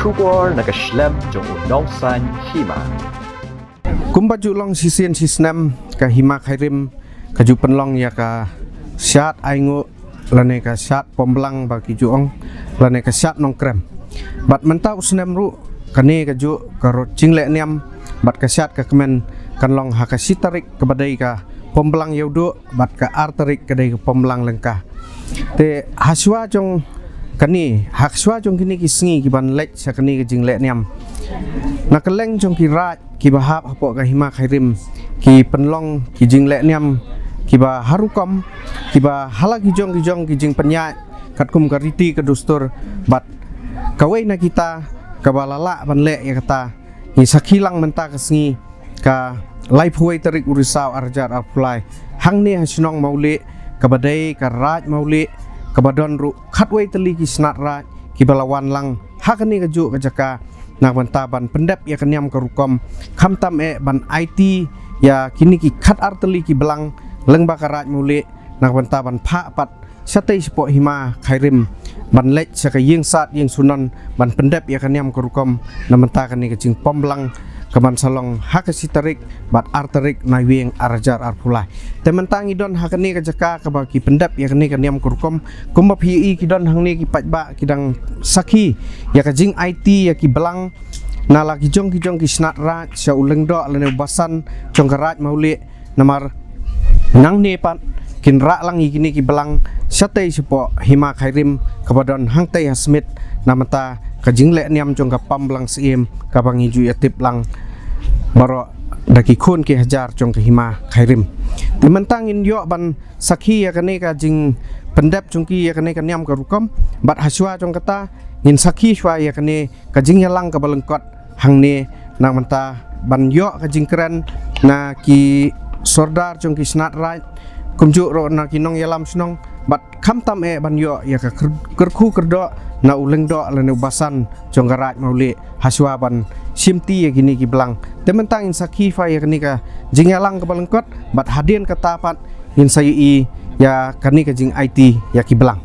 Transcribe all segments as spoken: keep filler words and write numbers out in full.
Khubor na ka shlem jong u nongsaiñ hima. Kumba ju long shisien shisnem, ka hima Khyrim ka ju pynlong ïa ka shad ainguh lane ka shad pomblang ba ki ju ong, lane ka shad nongkrem. Bad mynta u snem ruh kane ka ju ka rot jingleh niam bad ka shad ka kmen kan long ha ka shi tarik kaba dei ka pomblang ïawduh bad ka ar tarik ka dei ka pomblang lyngka. Te hashwa jong kane, hashwa jong kine ki sngi ki ban leit sha kane ka jingleh niam, na ka leng jong ki raid kiba hap hapoh ka hima Khyrim ki pynlong ki jingleh niam kiba ha rukom, kiba ha la ki jong ki jong ki jingpynïaid katkum ka riti ka dustur. Bad kawei na kita kaba la lah ban leh ïa kata, ngi sakhi lang mynta ka sngi ka laiphew wei tarik u Risaw ar hajar arphew lai, hangne ha shnong Mawlieh, kaba dei ka raid Mawlieh, kaba don ruh khatwei tylli ki snat raid kiba la wan lang ha kane ka juh ka jaka na ka bynta ban pyndep ïa ka niam ka rukom, khamtam eh ban aiti ïa kine ki khat ar tylli ki blang lyngba ka raid Mawlieh na ka bynta ban phah pat shatei shapoh hima Khyrim ban leit sha ka ïing sad ïing sunon ban pyndep ïa ka niam ka rukom na bynta kane ka jingpomblang ka ban sa long ha ka shi tarik bad ar tarik Naiwieng ar hajar arphew lai. Te mynta ngi don ha kane ka jaka kaba ki pyndep ïa kane ka niam ka rukom, kumba phi ïohi ki don hangne ki paidbah ki dang sakhi ïa ka jingaiti ïa ki blang na la ki jong ki jong ki snat raid sha u lyngdoh lane u basan jong ka raid Mawlieh. Namar nangne pat kin rah lang ïa kine ki blang shatei shapoh hima Khyrim kaba don hangtei ha Smit na bynta ka jingleh niam jong ka pomblang syiem kaba ngi ju ïa tip lang baroh da ki khun ki hajar jong ka hima Khyrim. Te mynta ngin ïoh ban sakhi ïa kane ka jingpyndep jong ki ïa kane ka niam ka rukom, bad hashwa jong kata ngin sakhi shwa ïa kane ka jingïalang kaba lyngkot hangne na ka bynta ban ïoh ka jingkren na ki sordar jong ki snat raid, kumjuh ruh na ki nongïalam shnong, bad khamtam eh ban ïoh ïa ka kyr-, kyrkhu kyrdoh na u lyngdoh lane u basan jong ka raid Mawlieh hashwa ban shimti ïa kine ki blang. Te mynta ngin sakhi shwa ïa kane ka jingïalang kaba lyngkot, bad hadien kata pat ngin sa ïohi ïa kane ka jingaiti ïa ki blang.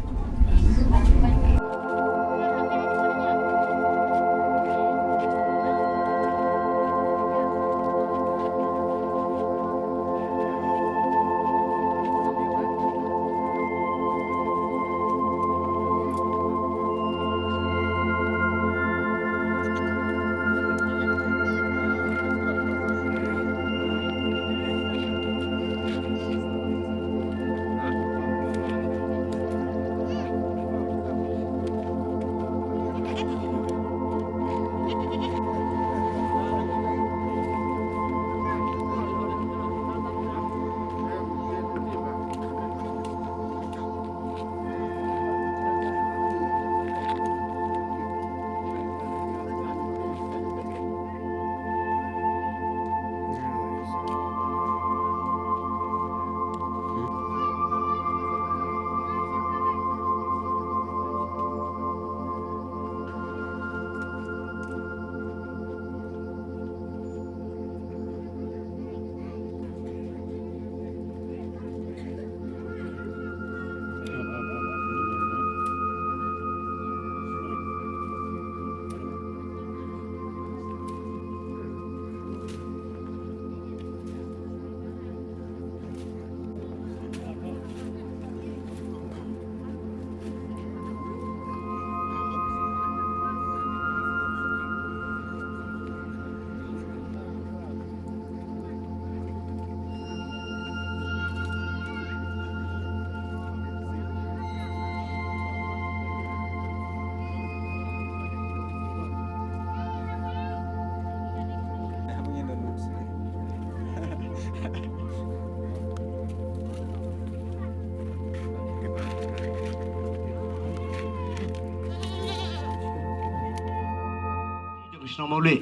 Jong ka shnong Mawlieh.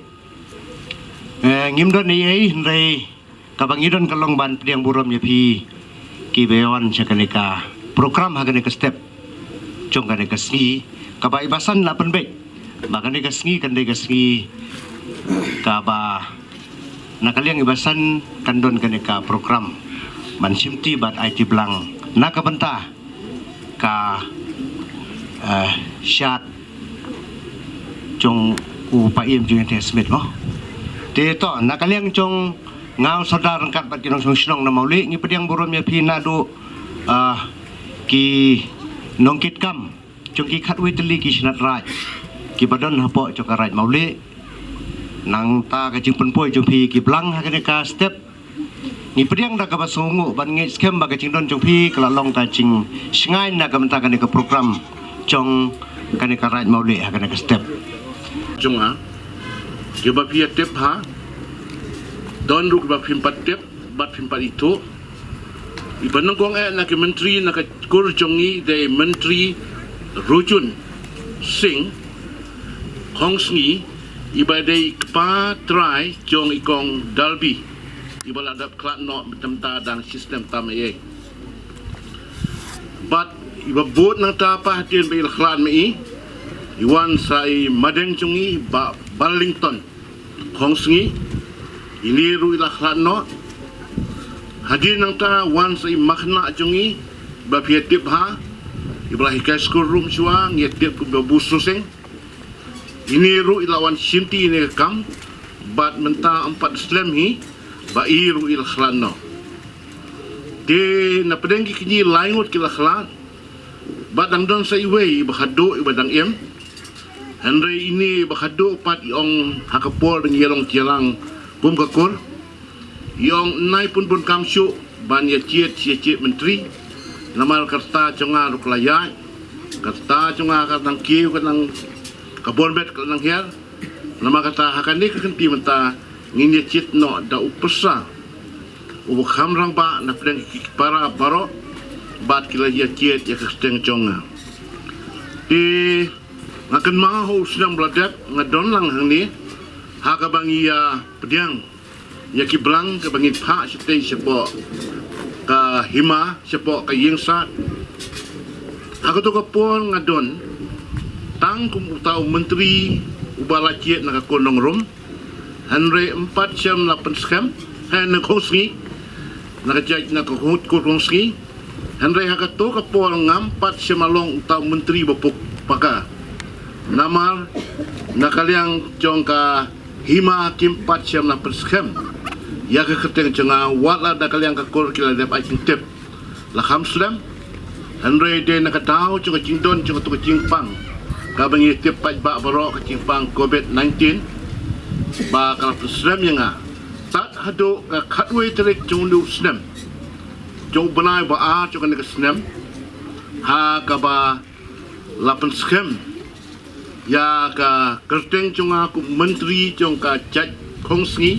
Eh, ngim don ei ei hynrei kaba ngi don ka long ban pdiang burom ïa phi kiba ïa wan sha kane ka program ha kane ka step jong kane ka sngi kaba i Basan la pynbeit ba kane ka sngi kan dei ka sngi kaba na ka liang i Basan kan don kane ka program ban shimti bad aiti blang na ka bynta ka, eh, shad jong u paiem jong ïa te Smith mo. Te to na ka liang jong nga u sordar ryngkat bad ki nongshong shnong na Mawlih ngi pdiang burom ïa phi naduh ah, ki nongkitkam jong ki khatwei tylli ki shnat raid kiba don hapoh jong ka raid Mawlih. Nangta ka jingpynpoi jong phi ki blang ha kane ka step. Ngi pdiang da kaba sngewnguh ban ngeit skhem ba ka jingdon jong phi ka la long ka jingshngaiñ na ka bynta kane ka program jong kane ka raid Mawlih ha kane ka step. Jong nga kiba phi ïa tip ha don ruh kiba phim pat tip bad phim pat ithuh. Iba nyngkong eh na ki myntri na ka kur jong ngi dei myntri Rujun Singh Khongsngi, iba dei kpa trai jong i kong Dalbi, iba la dap khlad noh mynta dang shi snem tam eh. Bad iba bud nangta pat hadien ba i la khlad ma i, i wan sa i madeng jong i Bah Barlington Khongsngi, ine ruh i la khlad noh. Hadien nangta wan sa i makna jong i ba phi ïa tip ha, iba la hikai skul ruh shuwa ngi ïa tip kum Bah Busru Singh. Ine ruh i la wan shimti ine ka kam bad mynta ym pat slem hi ba i ruh i la khlad noh. Te na pdeng ki kñi lai ngut ki la khlad bad dang don sa iwei iba haduh iba dang im. Hynrei ine iba haduh pat i ong ha ka por ba ngi ïalong ïalang kum ka kur, i ong nai pun bun kam shuh ban ïa jied ïa jied myntri. Namar ka rta jong nga ruh ka la ïaid, ka rta jong nga ka dang kiew ka dang ka bor bet ka dang hiar. Namar kata ha kane ka kynti mynta ngin ïa jied noh da u pyrsa uba kham rangbah na pdeng ki para baroh bad ki la ïa jied ïa ka kyrteng jong nga. Te nga kynmaw ha u snem ba la dep nga don lang hangne ha kaba ngi ïa pdiang ïa ki blang kaba ngi phah shatei shapoh ka hima shapoh ka ïing sat. Ha kato ka por nga don tang kum uta u myntri uba la jied na ka kur nongrum. Hynrei ym pat shym la pynskhem ha na Khongsngi na ka jait na ka kur Khongsngi. Hynrei ha kato ka por ngam pat shym la long uta u myntri ba puk paka. Namar na ka liang jong ka hima kim pat shym la pynskhem ïa ka kyrteng jong nga wat la da ka liang ka kur ki la dep ai jingtip. La kham slem. Hynrei dei na ka daw jong ka jingdon jong kato ka jingpang kaba ngi tip paidbah baroh ka jingpang covid nineteen ba ka la pynslem ïa nga. Tad haduh ka khatwei tarik jong une u snem, jong u bnai ba ar jong kane ka snem, ha kaba la pynskhem ïa ka kyrteng jong nga kum myntri jong ka jait Khongsngi.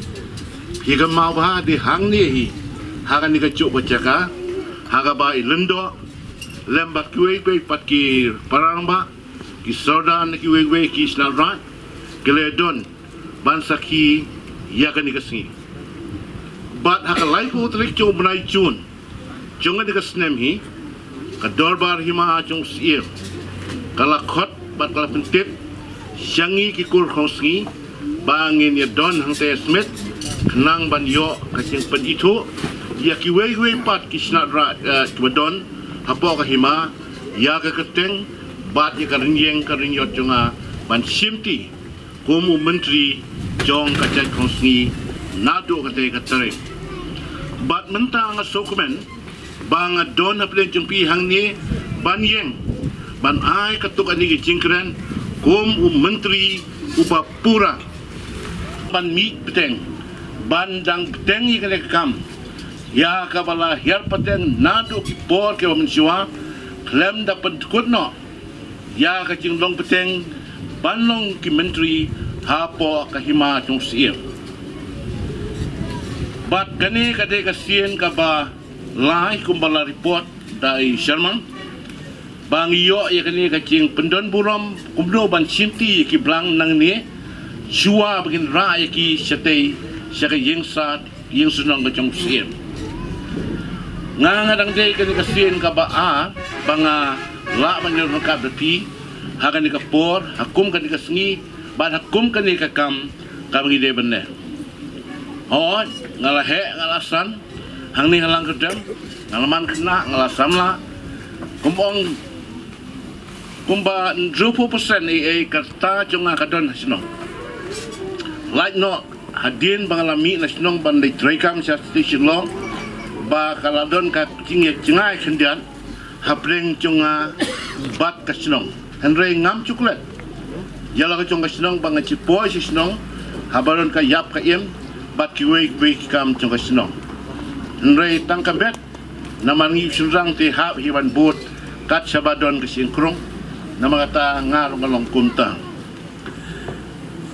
Phi kynmaw bha dei hangne hi ha kane ka juk ba jaka ha kaba i Lyngdoh lem bad kiwei kiwei pat ki para rangbah, ki sordar na kiwei kiwei ki shnat raid ki la don ban sakhi ïa kane ka sngi. Bad ha ka laiphew tarik jong u bnai Jun jong kane ka snem hi, ka dorbar hima jong u Syiem ka la khot bad ka la pyntip sha ngi ki kur Khongsngi ba ngin ïa don hangta Smit khnang ban ïoh ka jingpynithuh ïa kiwei kiwei pat ki shnat raid, eh, kiba don hapoh ka hima ïa ka kyrteng bad ïa ka rynïeng ka rynïot jong nga ban shimti kum u myntri jong ka jait Khongsngi naduh katei ka tarik. Bad mynta nga sngewkmen ba nga don hapdeng jong phi hangne ban ïeng ban ai katto katne ki jingkren kum u myntri uba pura ban mih bteng ban dang bteng ïa kane ka kam ïa kaba la hiar pateng naduh ki por kiba mynshuwa khlem da pyndkut noh ïa ka jinglong bteng ban long ki myntri hapoh ka hima jong u Syiem. Bad kane ka dei ka sien kaba lai kumba la report da i Sherman ba ngi ïoh ïa kane ka jingpyndon burom kumno ban shimti ïa ki blang nangne shuwa ba ngin rah ïa ki shatei sha ka ïing sat ïing shnong ka jong u Syiem. Nga nga dang dei kane ka sien kaba ar ba nga lah ban ïaroh ryngkat bad phi ha kane ka por ha kum kane ka sngi bad ha kum kane ka kam kaba ngi dei ban leh. Hooid nga la heh nga la san hangne ha Langkyrdem, nga la man khynnah nga la samla. Kum ong Kumba hynriewphew percent ei ei ka rta jong nga ka don ha shnong. Lait noh hadien ba nga la mih na shnong ban leit treikam sha station long, ba ka la don ka jingïa jngai khyndiat hapdeng jong nga bad ka shnong. Hynrei ngam ju klet ïa la ka jong ka shnong ba nga ju poi sha shnong haba don ka ïap ka im bad kiwei kiwei ki kam jong ka shnong. Hynrei tang ka bet namar ngi shynrang te hap hi ban bud kat shaba don ka shynkrung. Namar kata nga ruh nga long kumta.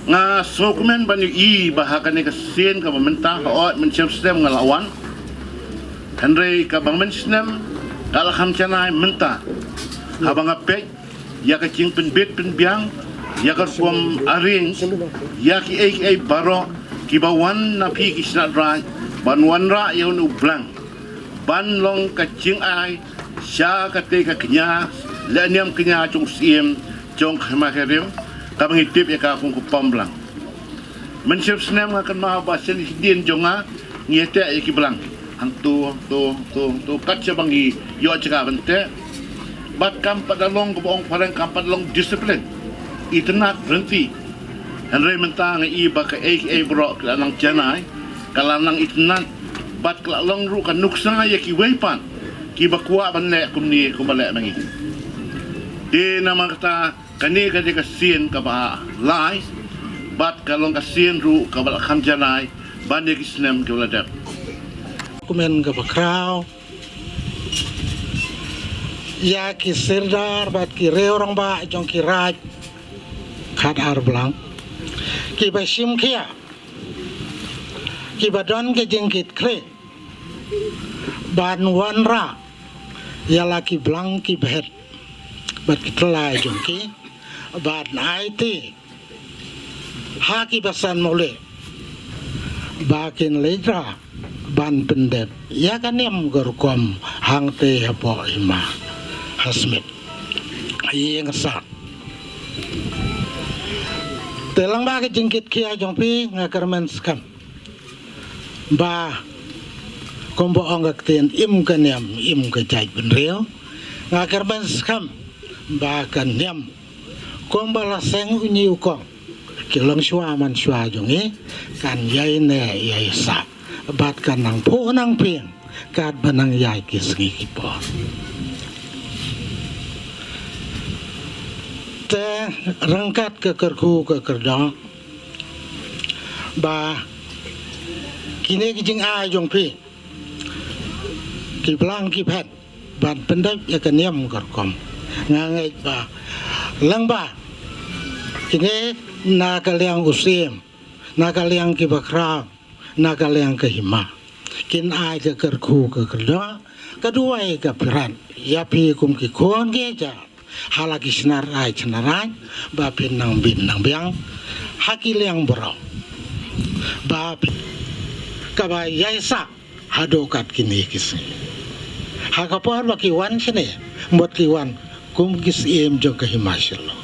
Nga sngewkmen ban ïohi ba ha kane ka sien kaba mynta ha ot mynshem snem nga la wan. Hynrei kaba mynsnem ka la kham janai mynta. Haba nga peit ïa ka jingpynbit pynbiang, ïa ka rukom arrange, ïa kiei kiei baroh kiba wan na phi ki shnat raid ban wanrah ïa une u blang ban long ka jingai sha kata ka kñia, leh niam kñia jong u syiem jong ka hima ka rim, kaba ngi tip ïa ka kum ka pom blang. Mynshem snem nga kynmaw ba sien sdien jong nga ngi ïa teh ïa ki blang hangto hangto hangto hangto kat shaba ngi ïoh jaka ban teh. Bad kam pat da long kaba ong phareng, kam pat da long discipline, itynnad ryntih. Hynrei mynta nga i ba kaei kaei baroh ka la nang janai, ka la nang itynnad bad ka la long ruh ka nuksa ïa kiwei pat kiba kwah ban leh kumne kumba leh ma ngi. Te namar kata kane ka dei ka sien kaba lai bad ka long ka sien ruh kaba la kham janai ban ïa ki snem kiba la dep. Kumne kaba khraw ïa ki sirdar bad ki riew rangbah jong ki raid khatar blang kiba shim khia, kiba don ka jingkitkhlieh ban wanrah ïa la ki blang ki bhet bad ki tyllai jong ki, ban aiti ha ki basan mawlih ba kin leit rah ban pyndep ïa ka niam ka rukom hangta hapoh hima ha Smit, ha ïing sah. Te lyngba ka jingkitkhia jong phi nga kyrmen skhem ba kumba ong ka ktien, im ka niam im ka jaitbynriew. Nga kyrmen skhem ba ka niam kumba la seng u ñiuh kong ki longshuwa manshuwa jong ngi kan ïai neh ïai sah bad kan nang phuh nang ping katba nang ïaid ki sngi ki por. Te ryngkat ka kyrkhu ka kyrdoh ba kine ki jingai jong phi ki blang ki bhet ban pyndep ïa ka niam ka rukom, nga ngeit ba lyngba kine, na ka liang u syiem, na ka liang kiba khraw, na ka liang ka hima, kin ai ka kyrkhu ka kyrdoh, ka duwai ka pyrkhat ïa phi kum ki khun ki jait ha la ki shnat raid shnat raid ba phin nang bit nang biang ha ki liang baroh, ba phi, kaba ïai sah haduh kat kine ki sngi. Ha ka por ba ki wan shane, mut ki wan kum ki syiem jong ka hima Shillong.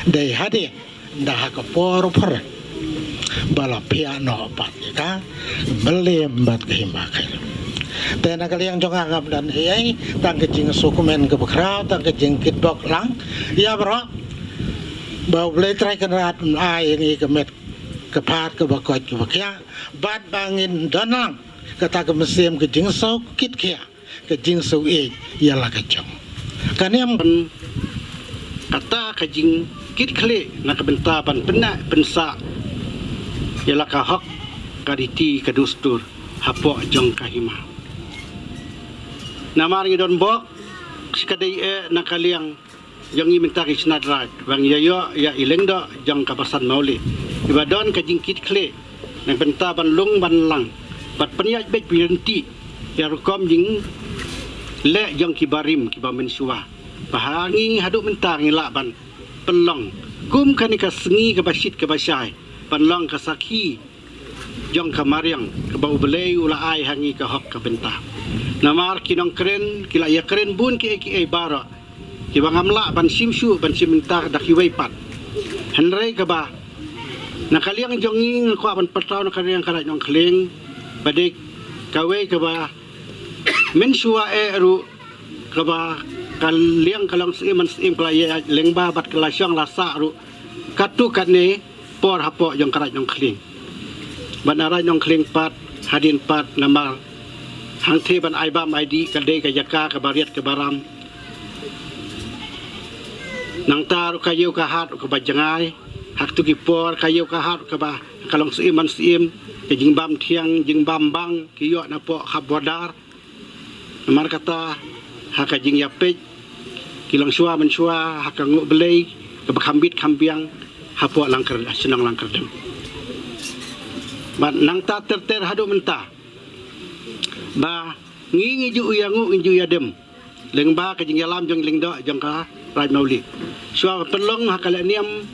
Dei hadien da ha ka por u phareng ba la phiah noh pat ïa ka mylliem bad ka hima ka rim. Te na ka liang jong nga ngam don ei ei, tang ka jingsngewkmen kaba khraw, tang ka jingkitbok lang ïa baroh ba U Blei Trai Kynrad un ai ïa ngi ka met ka phad kaba koit kaba khiah bad ba ngin don lang kata ka mynsiem ka jingsngewkitkhia, ka jingsngewïeit ïa la ka jong ka niam. Kata ka jingkitkhlieh na ka bynta ban pynneh pynsah ïa la ka hok, ka riti, ka dustur hapoh jong ka hima. Namar ngi don bok shi ka dei eh na ka liang jong ngi mynta ki shnat raid ba ngi ïa ïoh ïa i lyngdoh jong ka basan mawlih iba don ka jingkitkhlieh na ka bynta ban lung ban lang bad pynïaid beit pynïaid ryntih ïa rukom jingleh jong ki barim kiba mynshuwa. Ba ha ngi haduh mynta ngi lah ban pynlong kum kane ka sngi kaba shit kaba shai ban long ka sakhi jong ka mariang kaba U Blei u la ai ha ngi ka hok ka bynta. Namar ki nongkren ki la ïakren bun kiei kiei baroh kiba ngam lah ban shim shuh ban shim bynta da kiwei pat. Hynrei kaba na ka liang jong ngi nga kwah ban pynpaw na ka liang ka Raid Nongkhleng ba dei kawei kaba mynshuwa eh ruh kaba Ka liang ka long syiem man syiem ka la ïaid lyngba bad ka la shong la sah ruh katto katne por hapoh jong ka Raid Nongkhlieng. Bad na Raid Nongkhlieng pat hadien pat namar hangthie ban ai bam ai dih ka dei ka jaka kaba riat kaba ram. Nangta ruh ka ïew ka hat ruh kaba jngai. Ha kito ki por ka ïew ka hat ruh kaba ka long syiem man syiem, ka jingbam thiang jingbam bang ki ïoh napoh ka border. Namar kata ha ka jingïapeit ki longshuwa mynshuwa ha ka nguh blei kaba kham bit kham biang hapoh Langkyr, shnong Langkyrdem. Bad nangta ter ter haduh mynta ba ngi ngi ju ïa nguh ngi ju ïa dem lyngba ka jingïalam jong i Lyngdoh jong ka Raid Mawlieh. Shuwa pynlong ha ka lehniam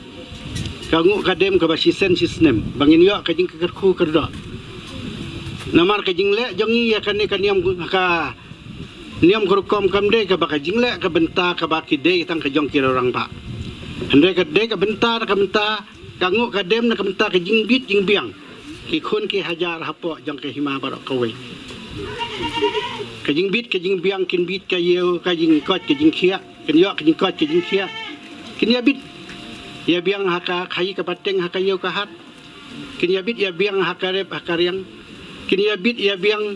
ka nguh ka dem kaba shisien shisnem ba ngin ïoh ka jingkyrkhu kyrdoh. Namar ka jingleh jong ngi ïa kane ka niam, ka niam ka rukom kam dei kaba ka jingleh ka bynta kaba ki dei tang ka jong ki rangbah. Hynrei ka dei ka bynta na ka bynta ka nguh ka dem na ka bynta ka jingbit jingbiang ki khun ki hajar hapoh jong ka hima baroh kawei. Ka jingbit ka jingbiang kin bit ka ïew ka jingkoit ka jingkhiah, kin ïoh ka jingkoit ka jingkhiah. Kin ïa bit ïa biang ha ka khaïi ka pateng ha ka ïew ka hat. Kin ïa bit ïa biang ha ka rep ha ka riang. Kin ïa bit ïa biang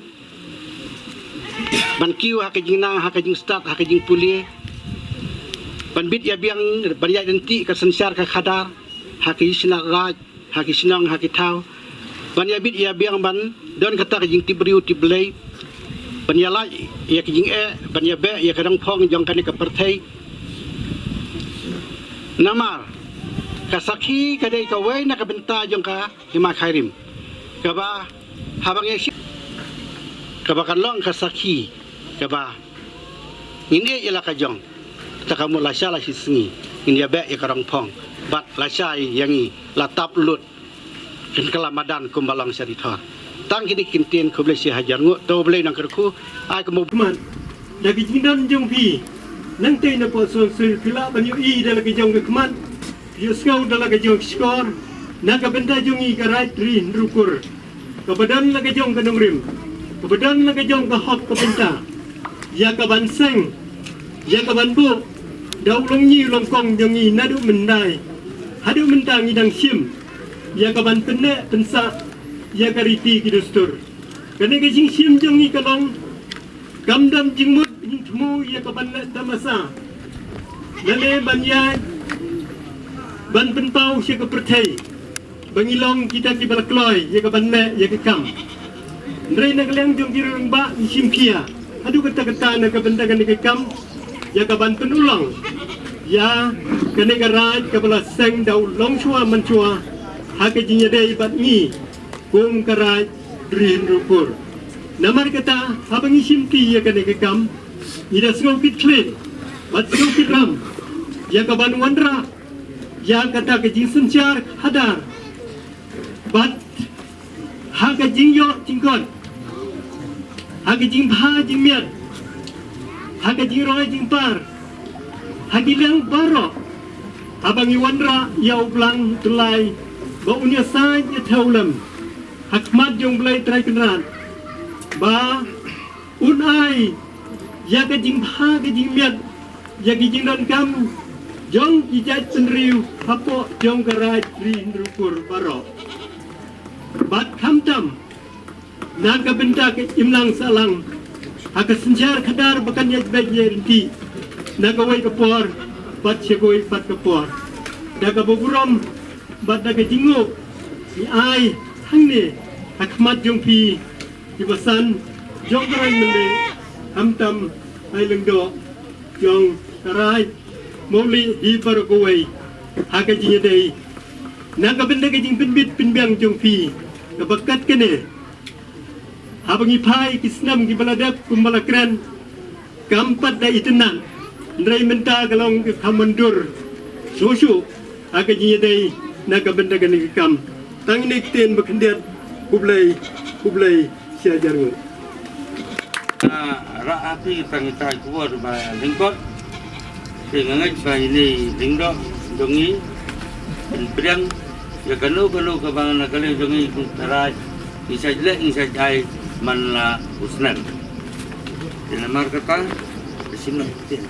ban kiew ha ka jingnang ha ka jingstad ha ka jingpule. Ban bit ïa biang ban ïaid ryntih ka synshar ka khadar ha ka isynat raij, ha ki shnong ha ki thaw. Ban ïa bit ïa biang ban don kata ka jingtip briew tip Blei. Ban ïa lait ïa ka jingeh, ban ïa beh ïa ka dang phong jong kane ka pyrthei. Namar ka sakhi ka dei kawei na ka bynta jong ka hima Khyrim kaba haba ngi shi kaba kan long ka sakhi kaba ngin ïeh ïa la ka jong. Ta ka mut lashai la shi sngi ngin ïa beh ïa ka dang phong bad lashai ïa ngi la tap lut. Kin kylla madan kumba long sha ri thor. Tang kine ki ktien khublei shi hajar nguh. To Blei nang kyrkhu ai kumba khmat da ki jingdon jong phi. Nangtei na pok song sul phi lah ban ïohi da la ka jong ka khmat, ïohsngew da la ka jong ka shkor na ka bynta jong ngi ka Raid Ri Hynriewkur. Kaba don la ka jong ka nongrim, kaba don la ka jong ka hok ka bynta ïa ka ban seng, ïa ka ban buh da u longñi u longkong jong ngi naduh myndai haduh mynta ngi dang shim ïa ka ban pynneh pynsah ïa ka riti ki dustur. Kane ka jingshim jong ngi ka long kam don jingmut jingthmu ïa ka ban leh tamasa lane ban ïaid ban pynpaw sha ka pyrthei ba ngi long kita kiba la kloi ïa ka ban leh ïa ka kam. Hynrei na ka liang jong ki rangbah ngi shim khia haduh katta katta na ka bynta kane ka kam ïa ka ban pynurlong ïa kane ka raid kaba la seng da u longshuwa manshuwa ha ka jingïadei bad ngi kum ka Raid Ri Hynriewkur. Namar kata haba ngi shimti ïa kane ka kam ngi da sngew kit khlieh bad sngew kit ram ïa ka ban wanrah ïa kata ka jingsynshar khadar bad ha ka jingïoh jingkot, ha ka jingbha jingmiat, ha ka jingroi jingpar, ha ki liang baroh. Haba ngi wanrah ïa u blang u tyllai ba un ïasaid ïa thew lem ha khmat jong u Blei Trai Kynrad ba un ai ïa ka jingbha ka jingmiat ïa ki jingdonkam jong ki jaitbynriew hapoh jong ka Raid Ri Hynriewkur baroh. Bad khamtam na ka bynta ka imlang sahlang ha ka synshar khadar ba kan ïaid beit ïaid ryntih na kawei ka por bad sha kawei pat ka por. Da kaba burom bad da ka jingnguh ngi ai hangne ha khmat jong phi ki basan jong ka Raid Mylliem, khamtam ha i Lyngdoh jong ka Raid Mawlieh hi baroh kawei ha ka jingïadei na ka bynta ka jingpynbit pynbiang jong phi kaba kat kane. Haba ngi phai ki snem kiba la dep kumba la kren kam pat da itynnad, hynrei mynta ka long ka kham myndur shuh shuh ha ka jingïadei na ka bynta kane ka kam. Tang ine i ktien ba khyndiat. Khublei, khublei shi hajar nguh. Nga rah ha phi tang ita i khubor ba lyngkot. Te nga ngeit ba ine i Lyngdoh jong ngi pynbiang ïa kano kano kaba na ka liang jong ngi kum ka Raid ngi sa leh ngi sa ai man la u snem. Te namar kata ka shim na ka ktien.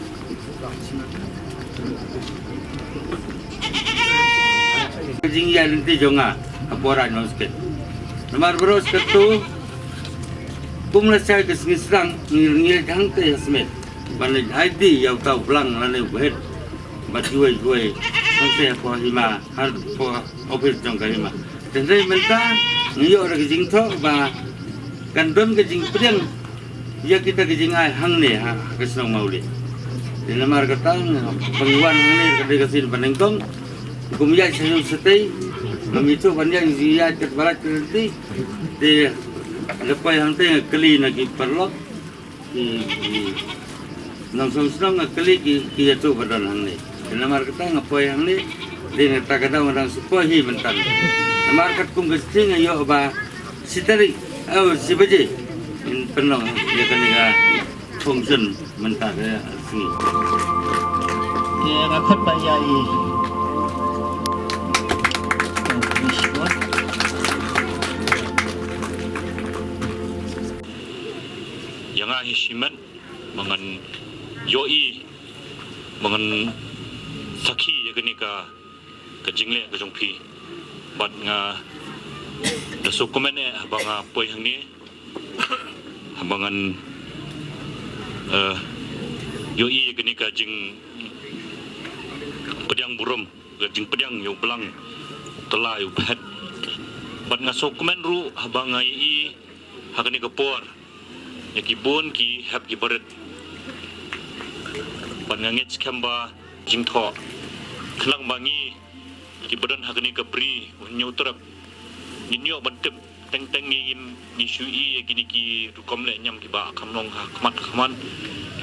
Ka jingïaid lynti jong nga ha por ai nongskript. Namar baroh shi katto kum lashai ka sngi sdang ngi ngi hangta ha smet ban leit aiti ïa uta u blang lane u bhet. Bad kiwei kiwei hangta ha por hima, ha por office jong ka hima. Te hynrei mynta ngi ïoh da ka jingthoh ba kan don ka jingpdiang ïa kita ka jingai hangne ha, ha ka shnong Mawlieh. Te namar kata nga pynwan hangne ka dei ka sien ba nyngkong. Kum ïaid sha ïew shatei, ngam ithuh ban ïaid, ïaid kat ba lait ka lynti. Te la poi hangtei nga kylli na ki paralok, ki, ki nongshong shnong nga kylli ki, ki ïathuh ba don hangne. Te namar kata nga poi hangne. Te na kata ka daw nga dang shu poi hi mynta. Namar katkum ka sting nga ïoh ba shi tarik, oh, shi baje ngin pynlong ïa kane ka function mynta ka sngi. Ïa nga khot ba ïa i. Ïa nga hi shimet ba ngan ïohi, ba ngan sakhi ïa kane ka, ka jingleh ka jong phi. Bad nga da sngewkmen eh haba nga poi hangne, haba ngan, eh, ïohi ïa kane ka jingpdiang burom, ka jingpdiang ïa u blang, u tylla, ïa u bhet. Bad nga sngewkmen ruh haba nga ïohi ha kane ka por ïa ki bun ki hep ki barit. Bad nga ngeit skhem ba jingthoh khnang ba ngi kiba don ha kane ka bri u Hynñiewtrep ngin ïoh ban tip teng teng, ngi ngin, ngi shu ïohi ïa kine ki rukom leh niam kiba kham long ha khmat ha khmat,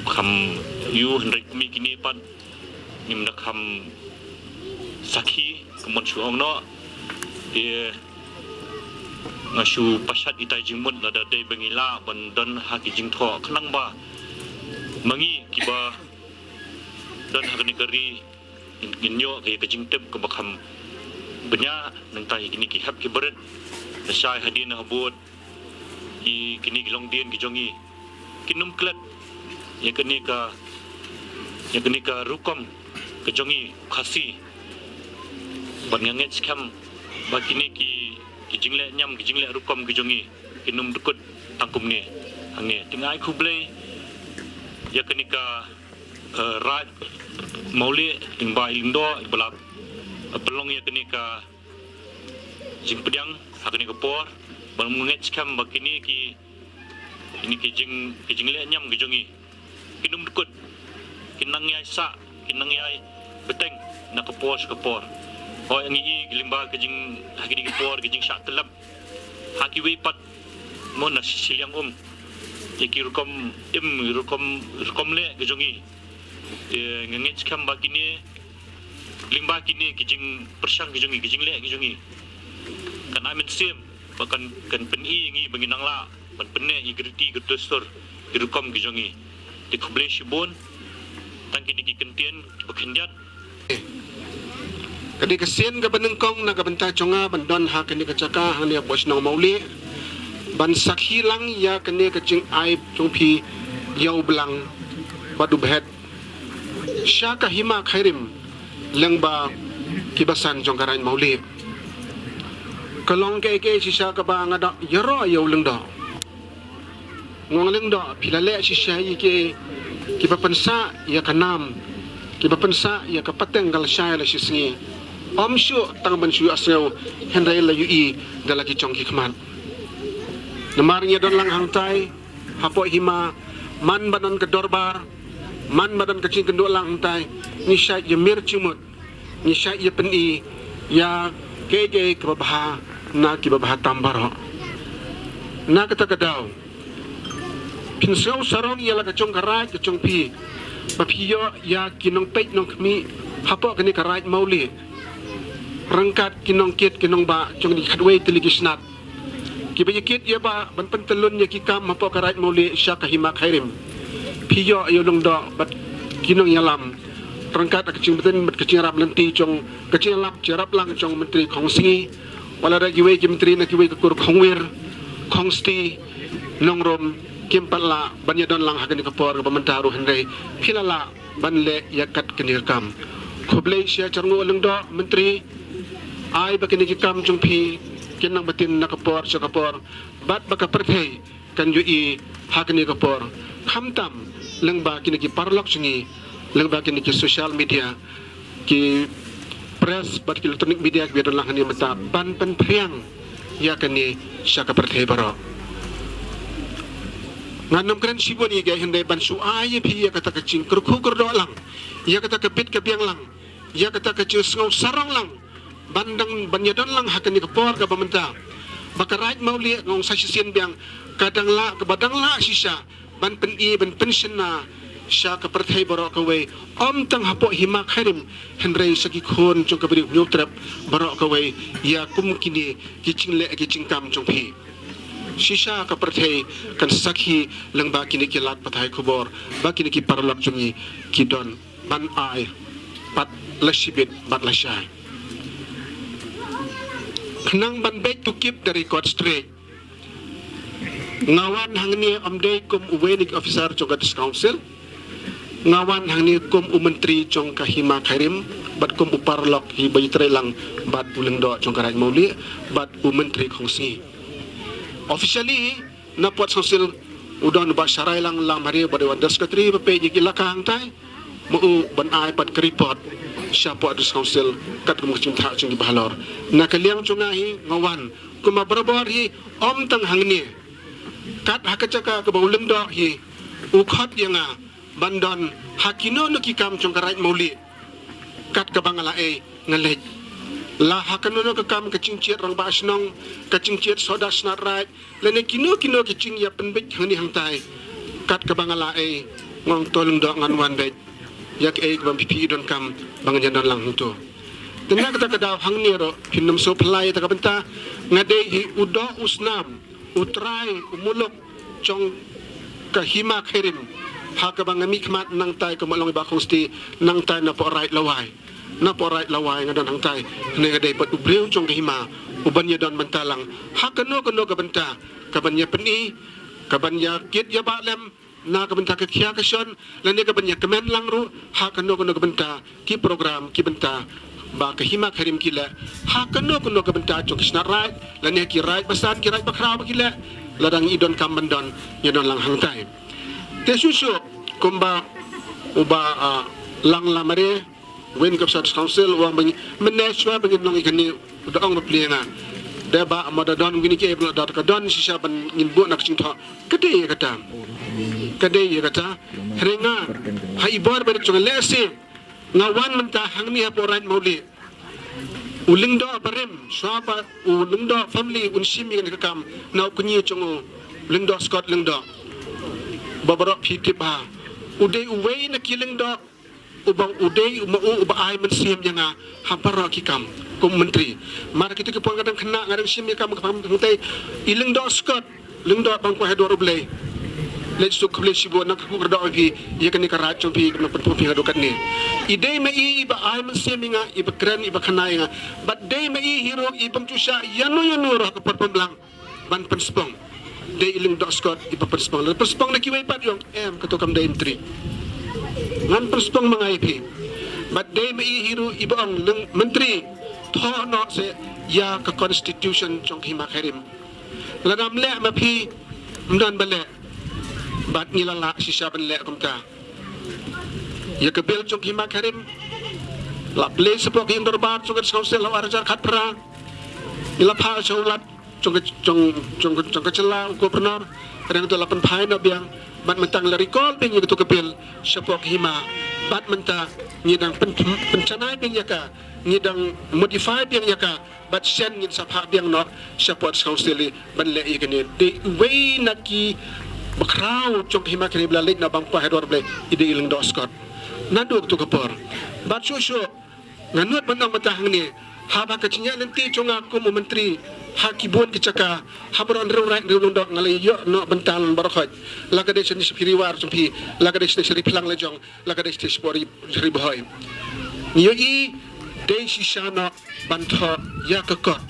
kham ïoh, hynrei kumne kine pat ngim da kham sakhi kumban shu ong noh. Te nga shu pashat ita i jingmut lada dei ba ngi lah ban don ha ki jingthoh khnang ba ma ngi kiba don ha kane ka ri ngin, ngin ïoh ka, ka jingtip kaba kham bniah. Nangta ïa kine ki hep ki barit, lashai hadien habud, ki, kine ki longdien ki jong ngi kin ym klet ïa kane ka, ïa kane ka rukom ka jong ngi Khasi. Bad nga ngeit skhem ba kine ki, ki jingleh niam, ki jingleh rukom ki jong ngi kin ym dkut tang kumne hangne. Te nga ai khublei ïa kane ka, eh, Raid Mawlieh, lyngba i Lyngdoh, iba la, eh, pynlong ïa kane ka jingpdiang ha kane ka por. Bad nga ngeit skhem ba kine ki, kine ki jing, ki jingleh niam ki jong ngi kin ym dkut, kin nang ïai sah, kin nang ïai bteng na ka por sha ka por. Hooid, ngi i ki lyngba ka jing, ha kine ki por ka jingshah tyllep ha kiwei pat, mo, na shiliang um ïa ki rukom im, rukom, rukom leh ki jong ngi. Te nga ngeit skhem ba kine, lyngba kine ki jingpyrshang ki jong ngi, ki jingleh ki jong ngi, kan ai mynsiem ba kan, kan pyni ïa ngi ba ngin nang lah ban pynneh ïa ki riti ki dustur, ki rukom ki jong ngi. Te khublei shibun. Tang kine ki kyntien kiba khyndiat. Ka dei ka sien kaba nyngkong na ka bynta jong nga ban don ha kane ka jaka hangne hapoh shnong Mawlieh ban sakhi lang ïa kane ka jingai jong phi ïa u blang bad u bhet sha ka hima Khyrim lyngba ki basan jong ka Raid Mawlieh. Ka long kaei kaei shisha kaba nga da ïaroh ïa u Lyngdoh. Nga ong Lyngdoh, phi la leh shisha ïa kiei kiba pynsah ïa ka nam, kiba pynsah ïa ka pateng ka lashai la shisngi. Ym shuh tang ban shu ïohsngew, hynrei la ïohi da la ki jong ki khmat. Namar ngi ïa don lang hangtai hapoh hima, man ba don ka dorbar, man ba don ka jingkynduh lang hangtai, ngi shait ïa mir jingmut, ngi shait ïa pyni ïa kiei kiei kiba bha na kiba bha tam baroh. Na kata ka daw, phin sngew sarong ïa la ka jong ka raid ka jong phi ba phi ïoh ïa ki nongpeit nongkhmih hapoh kane ka Raid Mawlieh, ryngkat ki nongkit ki nongbah jong kine ki khatwei tylli ki snat kiba ïa kit ïa bah ban pyntyllun ïa ki kam hapoh ka Raid Mawlieh sha ka hima Khyrim. Phi ïoh ïa u Lyngdoh bad ki nongïalam, ryngkat ka jingbteng bad ka jingïarap lynti jong, ka jingïalap jingïarap lang jong Myntri Khongsngi, wat la da kiwei ki myntri na kiwei ka kur, Khongwir, Khongsti, Nongrum, kim pat lah ban ïa don lang ha kane ka por kaba mynta ruh, hynrei phi la lah ban leh ïa kat kane ka kam. Khublei shibun Jngoh Lyngdoh Myntri, ai ba kine ki kam jong phi kin nang btin na ka por sha ka por, bad ba ka pyrthei kan ïohi ha kane ka por. Khamtam lyngba kine ki paralok jong ngi, lyngba kine ki social media, ki press bad ki electronic media kiba don lang hangne mynta ban pynphriang ïa kane sha ka pyrthei baroh. Ngan ym kren shibun ïa ka, hynrei ban shu ai ïa phi ïa kata ka jingkyrkhu kyrdoh lang, ïa kata ka bit ka biang lang, ïa kata ka jingsngew sarong lang, ban dang, ban ïadon lang ha kane ka por kaba mynta ba ka Raid Mawlieh, nga ong sa shisien biang, ka dang lah, kaba dang lah shisha ban pyni, ban pynshna sha ka pyrthei baroh kawei, ym tang hapoh Hima Khyrim, hynrei sha ki khun jong ka Ri Hynñiewtrep baroh kawei, ïa kum kine ki jingleh ki jingkam jong phi. Shisha ka pyrthei kan sakhi lyngba kine ki lad pathai khubor ba kine ki paralok jong ngi ki don ban ai pat la shibit bad la shai. Khnang ban beit to keep the record straight, nga wan hangne ym dei kum uwei na ki officer jong ka District Council. Nga wan hangne kum u Myntri jong ka Hima Khyrim bad kum u paralok hi ba ïatrei lang bad u Lyngdoh jong ka Raid Mawlieh bad u Myntri Khongsngi. Officially na Port Council u don u Bah Sharai Langlamare, ba dei u Under Secretary ba peit ïa ki laka hangtai, ma u ban ai pat ka report sha Port District Council katkum ka jingthrang jong ki bahalor. Na ka liang jong nga hi nga wan kumba barabor hi, ym tang hangne, kat ha ka jaka kaba u Lyngdoh hi u khot ïa nga ban don ha kino kino ki kam jong ka Raid Mawlieh. Kat kaba nga la ei nga leit, la ha kano kano ka kam, ka jingjied rangbah shnong, ka jingjied sawdong shnat raid, lane kino kino ki jingïapynbeit hangne hangtai. Kat kaba nga la ei, nga ong to Lyngdoh ngan wan beit ïa kaei kaba phi phi i donkam ba ngan ïadon lang hangto. Te na kata ka daw hangne ruh phin ym sngewphylla ïa kata ka bynta, nga dei hi u doh u snam, u trai u muluk jong ka Hima Khyrim, ha kaba nga mihkhmat nangtai, kumba long i Bah Khongsti, nangtai na Port Raid Lawai. Na Port Raid Lawai nga don hangtai, ne nga dei pat u briew jong ka hima u ban ïadon bynta lang ha kano kano ka bynta, ka ban ïapyni, ka ban ïakit ïabah lem, na ka bynta ka khia ka shon, lane ka ban ïakmen lang ruh ha kano kano ka bynta, ki program ki bynta ba ka Hima Khyrim ki leh, ha kano kano ka bynta jong ki shnat raid lane ki raid basan, ki raid bakhraw ba ki leh, lada ngi i donkam ban don, ïadon lang hangtai. Te shuh shuh kumba u Bah, ah, Langlamare, wei na ka Port Council, u ong ba ngi, mynne shuwa ba ngin long ïa kane, u da ong bapli ïa nga. Dei ba ma da don wei na kiei ba da ka don shisha ban ngin buh na ka jingthoh. Ka dei ïa kata. Ka dei ïa kata. Hynrei nga, ha i bor ba da jong lehse nga wan mynta hangne hapoh Raid Mawlieh. U Lyngdoh barim, shuwa ba u Lyngdoh family un shim ïa kane ka kam na u kñi jong u Lyngdoh Scott Lyngdoh, ba baroh phi tip bha. U dei uwei na ki Lyngdoh uba u dei ma u uba ai mynsiem ïa nga ha baroh ki kam kum myntri. Mar kito ki por nga dang khynnah, nga dang shim ïa ka kam, ka kam hangtai, i Lyngdoh Scott Lyngdoh ba ngi kwah ha duwar U Blei. Leit suk khublei shibun, nang kyrkhu kyrdoh ïa phi ïa kane ka raid jong phi, nang pynphong phi haduh katne. I dei ma i iba ai mynsiem ïa nga, iba kren, iba khana ïa nga. Bad dei ma i hi ruh i bym ju shah ïano ïano ruh ha ka por pynblang ban pynspong. Dei i Lyngdoh Scott iba pynspong. Lada pynspong da kiwei pat, i ong em, kato kam dei myntri. Ngan pynspong ma nga ïa phi. Bad dei ma i hi ruh iba ong, Lyng-, myntri, thoh noh seh ïa ka constitution jong ka Hima Khyrim. Lada ym leh ma phi, ym don ba leh. Bad ngi la lah shisha ban leh kumta. Ïa ka bill jong ka Hima Khyrim la plie shapoh ka ïing dorbar jong ka District Council ha u ar hajar khatphra. Ngi la phah sha u Lat jong ka, jong, jong, jong ka jylla, u Governor. Hynrei hangto la pynphai noh biang. Bad mynta ngi la recall biang ïa kato ka bill shapoh ka hima. Bad mynta ngi dang pyn, pynjanai biang ïa ka, ngi dang modify biang ïa ka. Bad shen ngin sa phah biang noh shapoh District Council hi ban leh ïa kane. Dei uwei na ki bakhraw jong ka Hima Khyrim ba la leit noh bam kwah ha duwar U Blei, i dei i Lyngdoh Scott. Naduh kato ka por. Bad shuh shuh nga nud ban ong mynta hangne, haba ka jingïaid lynti jong nga kum u myntri ha ki bun ki jaka, ha baroh hynriew raid hynriew lyngdoh, nga la ïoh noh bynta lang baroh khoit. La ka dei sha Ri War jong phi, la ka dei sha Ri Phlang la jong, la ka dei sha Ri Bhoi. Ngi ïohi dei shisha noh ban thoh ïa ka kot,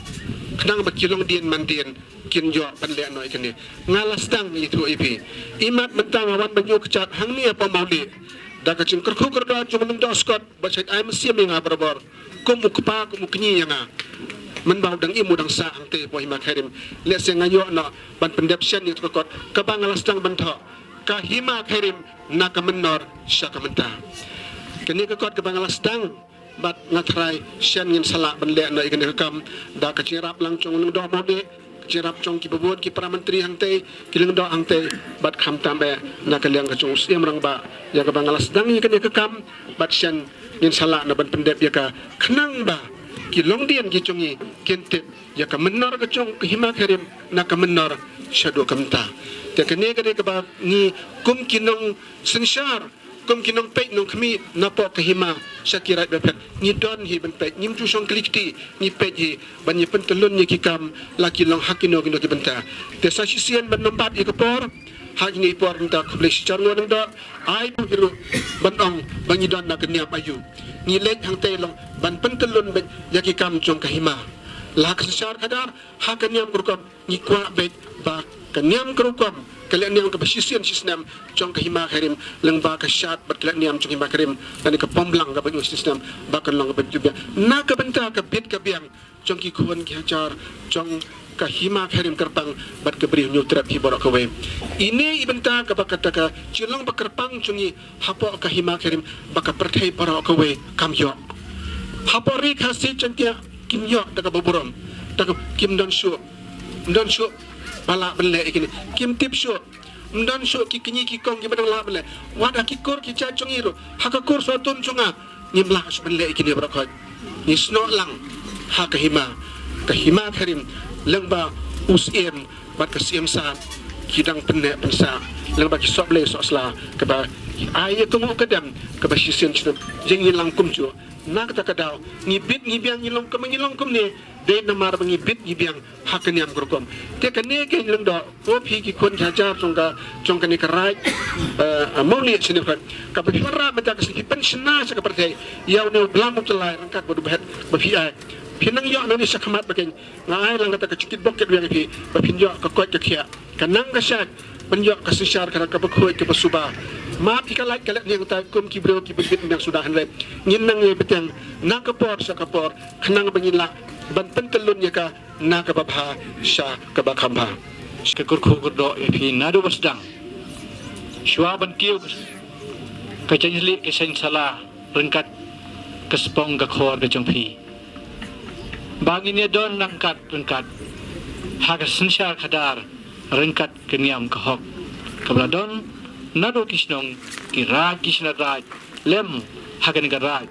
khnang ba ki longdien mandien kin ïoh ban leh noh ïa kane. Nga la sdang ïathuh ïa phi. Imat mynta nga wan ban ïoh kjat hangne hapoh Mawlieh. Da ka jingkyrkhu kyrdoh jong u Lyngdoh Scott ba shait ai mynsiem ïa nga barabor, kum u kpa kum u kñi ïa nga. Mynba u dang im u dang sah hangtei hapoh Hima Khyrim, lehse nga ïoh noh ban pyndep shen ïa ka kot kaba nga la sdang ban thoh, Ka Hima Khyrim na ka Mynnor sha ka Mynta. Kane ka kot kaba nga la sdang bad nga tharai shen ngin sa lah ban leh noh ïa kane ka kam da ka jingïarap lang jong u Lyngdoh Mawlieh, ka jingïarap jong ki babun ki para myntri hangtei, ki lyngdoh hangtei, bad khamtam eh na ka liang ka jong u Syiem Rangbah, ïa kaba nga la sdang ïa kane ka kam, bad shen ngin sa lah noh ban pyndep ïa ka, khnang ba ki longdien ki jong ngi kin tip ïa ka Mynnor ka jong ka Hima Khyrim na ka Mynnor shaduh ka Mynta. Te kane ka dei kaba ngi kum ki nongsynshar, kum ki nongpeit nongkhmih napoh ka hima sha ki raid bapher, ngi don hi ban peit, ngim ju shong kylli kti, ngi peit hi ban ïa pyntyllun ïa ki kam la ki long ha kino kino ki bynta. Te sa shisien ban ym bat ïa ka por, ha kine ki por mynta khublei shihajar nguh Lyngdoh, ai buh hi ruh ban ong ba ngi don na ka niam aïu. Ngi leit hangtei long ban pyntyllun beit ïa ki kam jong ka hima. La ka synshar khadar, ha ka niam ka rukom, ngi kwah beit ba ka niam ka rukom, ka leh niam kaba shisien shisnem jong ka Hima Khyrim, lyngba ka shad bad ka leh niam jong Hima Khyrim, lane ka pom lang kaba shisnem, ba kan long kaba jubia na ka bynta ka bit ka biang jong ki khun ki hajar jong ka Hima Khyrim kyrpang bad ka Bri Hynñiewtrep hi baroh kawei. Ine i bynta kaba kata ka jinglong ba kyrpang jong ngi hapoh ka Hima Khyrim ba ka pyrthei baroh kawei kam ïoh. Hapoh Ri Khasi Jaiñtia kim ïoh da kaba burom, da ka kim don shuh, ym don shuh ba lah ban leh ïa kine, kim tip shuh, ym don shuh ki kñi ki kong kiba dang lah ban leh. Wat ha ki kur ki jait jong ngi ruh, ha ka kur Sohtum jong nga, ngim lah shuh ban leh ïa kine baroh khoit. Ngi snoh lang ha ka hima, ka Hima Khyrim, lyngba u Syiem bad ka Syiem Sad ki dang pynneh pynsah, lyngba ki sohblei sohsla kaba ai ïa ka nguh ka dem kaba shisien shisnem. Ïa ngi lang kumjuh. Na kata ka daw ngi bit ngi biang, ngi long kumne, ngi long kumne dei namar ba ngi bit ngi biang ha ka niam ka rukom. Te kane ka Lyngdoh, ko phi ki khun ki hajar jong ka, jong kane ka raid, eh, Mawlieh shane, kaba phi wanrah mynta ka sngi, phi pynshna sha ka pyrthei ïa une u blang u tyllai ryngkat bad u bhet ba phi ai. Phin nang ïoh nangne shakhmat ba kin, nga ai lang kata ka jingkitbok kitweng ïa phi ba phin ïoh ka koit ka khiah, ka nang ka shait, ban ïoh ka synshar khadar kaba khuid kaba suba. Map ïa ka lait ka lehniam tang kum ki briew kiba bit biang suda, hynrei ngin nang ïai bteng na ka por sha ka por khnang ba ngin lah ban pyntyllun ïa ka na kaba bha sha kaba kham bha. Ka kyrkhu kyrdoh ïa phi naduh ba sdang, shuwa ban kiew ka jaiñslieh ka saiñsala ryngkat ka spong ka khor ka jong phi, ba ngin ïa don ryngkat ryngkat ha ka synshar khadar ryngkat ka niam ka hok kaba la don naduh ki shnong, ki raid, ki shnat raid, lem ha kane ka raid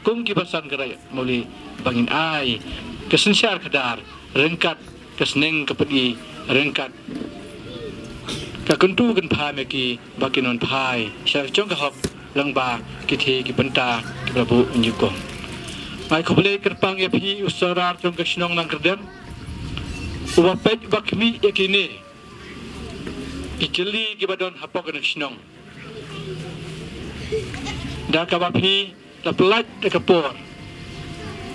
kum ki basan ka raid Mawlieh, ba ngin ai ka synshar khadar ryngkat ka sneng ka pyni, ryngkat ka kyntu kynpham ïa ki ba kin wan phai sha jong ka hok lyngba ki thie ki bynta kiba la buh nyngkong. Nga ai khublei kyrpang ïa phi u Sordar jong ka shnong Nangkyrdem, uba peit uba khmih ïa kine ki jylli kiba don hapoh kane ka shnong, da kaba phi la pyllait da ka por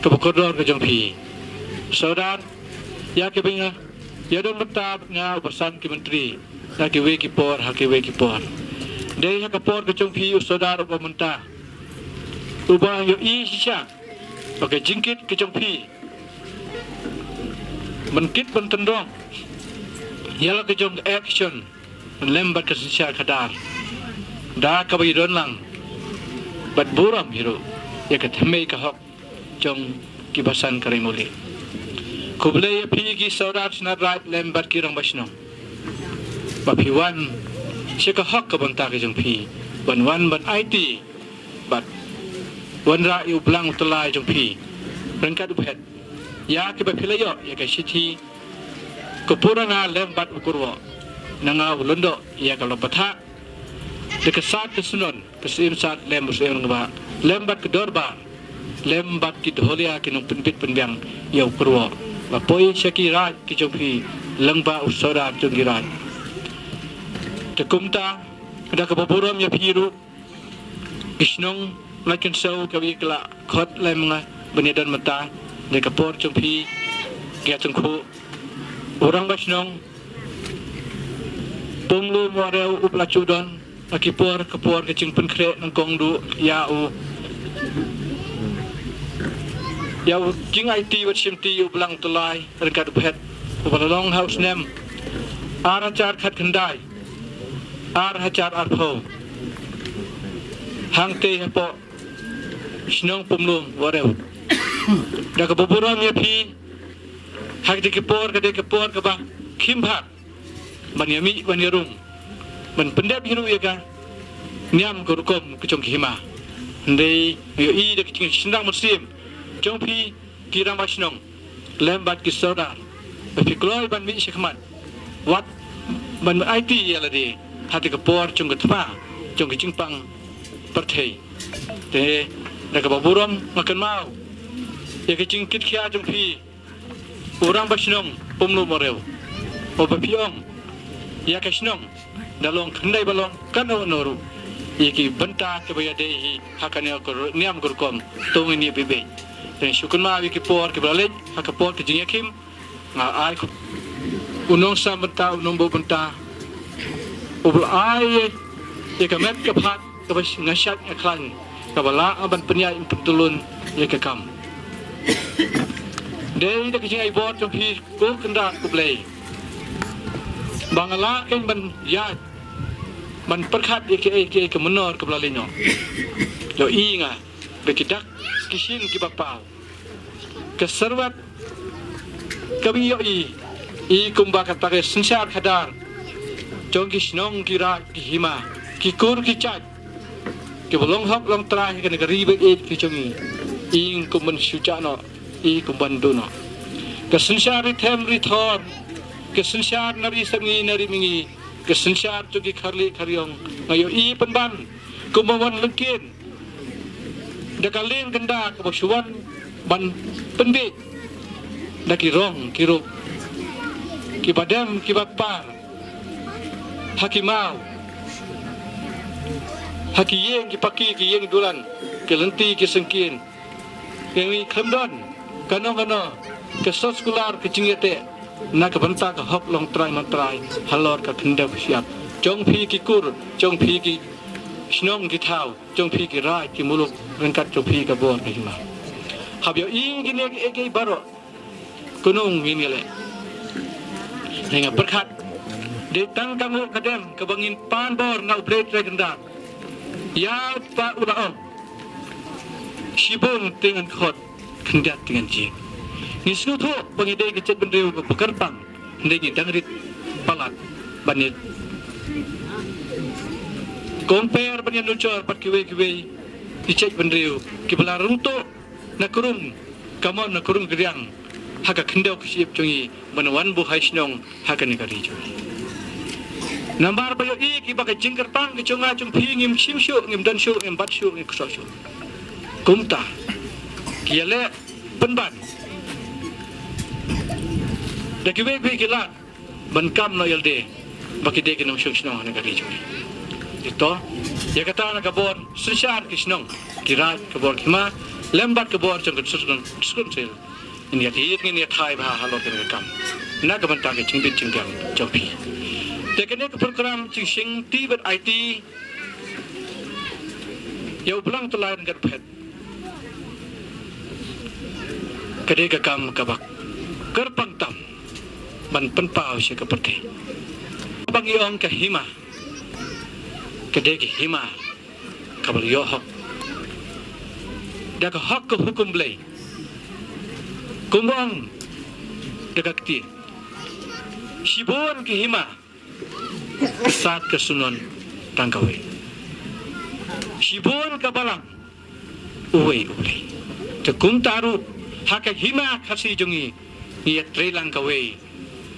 kaba kordor ka jong phi. Sordar, ïa kaba nga ïa don bynta bad nga uba san ki myntri da kiwei ki por ha kiwei ki por. Dei ha ka por ka jong phi u Sordar uba mynta uba ïohi shisha ba ka jingkit ka jong phi ban kit ban tynrong ïa la ka jong ka action lem bad ka synshar khadar, da kaba ïa don lang bad burom hi ruh ïa ka thymmei ka hok jong ki basan ka ri Mawlieh. Khublei ïa phi ki Sordar shnat raid lem bad ki rangbah shnong ba phi wan sha ka hok ka bynta ka jong phi, ban wan ban aiti bad wanrah ïa u blang u tyllai jong phi ryngkat u bhet ïa kiba phi la ïoh ïa ka shithi ka Purana lem bad u Kyrwoh, na nga u Lyngdoh ïa ka long pathak da ka Sad ka Syndon, ka Syiem Sad lem u Syiem Rangbah lem bad ka Dorbar lem bad ki Dholia ki nongpynbit pynbiang ïa u Kyrwoh ba poi sha ki raid ki jong phi lyngba u Sordar jong ki raid. Te kumta da kaba burom ïa phi ruh ki shnong Laitkynsew kaba ïa ki la khot lem nga ban ïa don mynta da ka por jong phi, ki ïa tyngkhuh u rangbah shnong Pumlu Marew u Pla Chudon, Ha ki por ka por ka jingpynkhreh nyngkong duh ïa u, ïa u jingaiti bad shimti ïa u Blang Tyllai ryngkat u Phet, uba la long ha u snem ar hajar khatkhyndai, ar hajar arphew, hangtei hapoh shnong Pumlum Warew. Da kaba burom ïa phi, ha kata ka por ka dei ka por kaba khim bha ban ïa mih ban ïa rung, ban pyndep hi ruh ïa ka niam ka rukom ka jong ki hima. Hynrei nga ïohi da ka jingshynrang mynsiem jong phi ki rangbah shnong lem bad ki sordar, ba phi kloi ban mih sha khmat, wat ban aiti ïa lade ha kata ka por jong ka thma jong ka jingpang pyrthei. Te da kaba burom nga kynmaw ïa ka jingkitkhia jong phi, u rangbah shnong Pumlum Warew, uba phi ong ïa ka shnong da long khyndai ba long kano kano ruh ïa ki bynta kiba ïadei hi ha ka niam ka ru-, niam ka rukom, to ngin ïa beh beh. Te shu kynmaw ïa ki por kiba la leit ha ka por ka jingïakhim, nga ai khublei u nongsam bynta, u nongbuh bynta, uba la ai ïa ka met ka phad kaba nga shait nga khlaiñ, kaba lah nga ban pynïaid pyntylun ïa ka kam. Dei da ka jingai bor jong phi ko Kynrad ko Blei ba nga lah kein ban ïaid ban pyrkhat ïa kiei kiei ka mynnor kaba la leit noh. Ïohi nga ba ki dak ki shin kiba paw, ka syrwat kaba ïohi i kumba kata ka synshar khadar jong ki shnong ki raid ki hima, ki kur ki jait, kiba long hok long trai ha kane ka ri ba ïeit ka jong ngi, i kum ban shu jah noh, i kum ban duh noh. Ka synshar ri them ri thor, ka synshar na ri sepngi na ri mihngi, ka synshar jong ki kharlieh kharïong, nga ïohi pynban kumba wan lyngkien da ka lieng kynda kaba shu wan ban pynbiej da ki rong ki rup kiba dem kiba par ha ki maw, ha ki ïing ki paki, ki ïing dulan, ki lynti ki syngkien. Ngi khlem don kano kano ka soskular ka jingïateh na ka bynta ka hok long trai man trai halor ka khyndew ka shyiap jong phi ki kur, jong phi ki shnong ki thaw, jong phi ki raid ki muluk, ryngkat jong phi ka bor ka hima. Hap ïohi kine kiei kiei baroh, kumno ngin ïaleh? Nga pyrkhat dei tang ka nguh ka dem kaba ngin pan bor na U Blei Trai Kynrad. Ïa kaba u la ong, shibun te ngan khot, khyndiat te ngan jied. Ngi sngewthuh ba ngi dei ka jaitbynriew kaba kyrpang, hynrei ngi dang rit palat ban ïa compare, ban ïa nujor bad kiwei kiwei ki jaitbynriew kiba la rung tuh na ka rum ka mon, na ka rum ka riang ha ka khyndew ka shyiap jong ngi ban wan buh hai shnong ha kane ka ri jong ngi. Namar ba ïohi ki ba ka jingkyrpang ka jong nga jong phi ngim shim shuh, ngim don shuh, ngim bat shuh, ngim ksoh shuh. Kumta ki ïaleh pynban da kiwei kiwei ki lad ban kam noh ïalade ba ki dei ki nongshong shnong ha kane ka ri jong ngi. Te to, ïa kata na ka bor synshar ki shnong ki raid, ka bor ki hima lem bad ka bor jong ka District Council, ngin ïa thied, ngin ïa thait bha halor kane ka kam na ka bynta ka jingbit jingbiang jong phi. Te kane ka program jingshim ti bad aiti ïa u Blang Tyllai ryngkat u Phet ka dei ka kam kaba kyrpang tam ban pynpaw sha ka pyrthei. Ba ngi ong ka hima, ka dei ka hima kaba la ïoh hok da ka hok ka hukum Blei. Kumba ong da ka ktien, shibun ki hima, sat ka sunon tang kawei. Shibun ka balang, uwei U Blei. Te kumta ruh ha ka hima Khasi jong ngi, ngi ïatreilang kawei,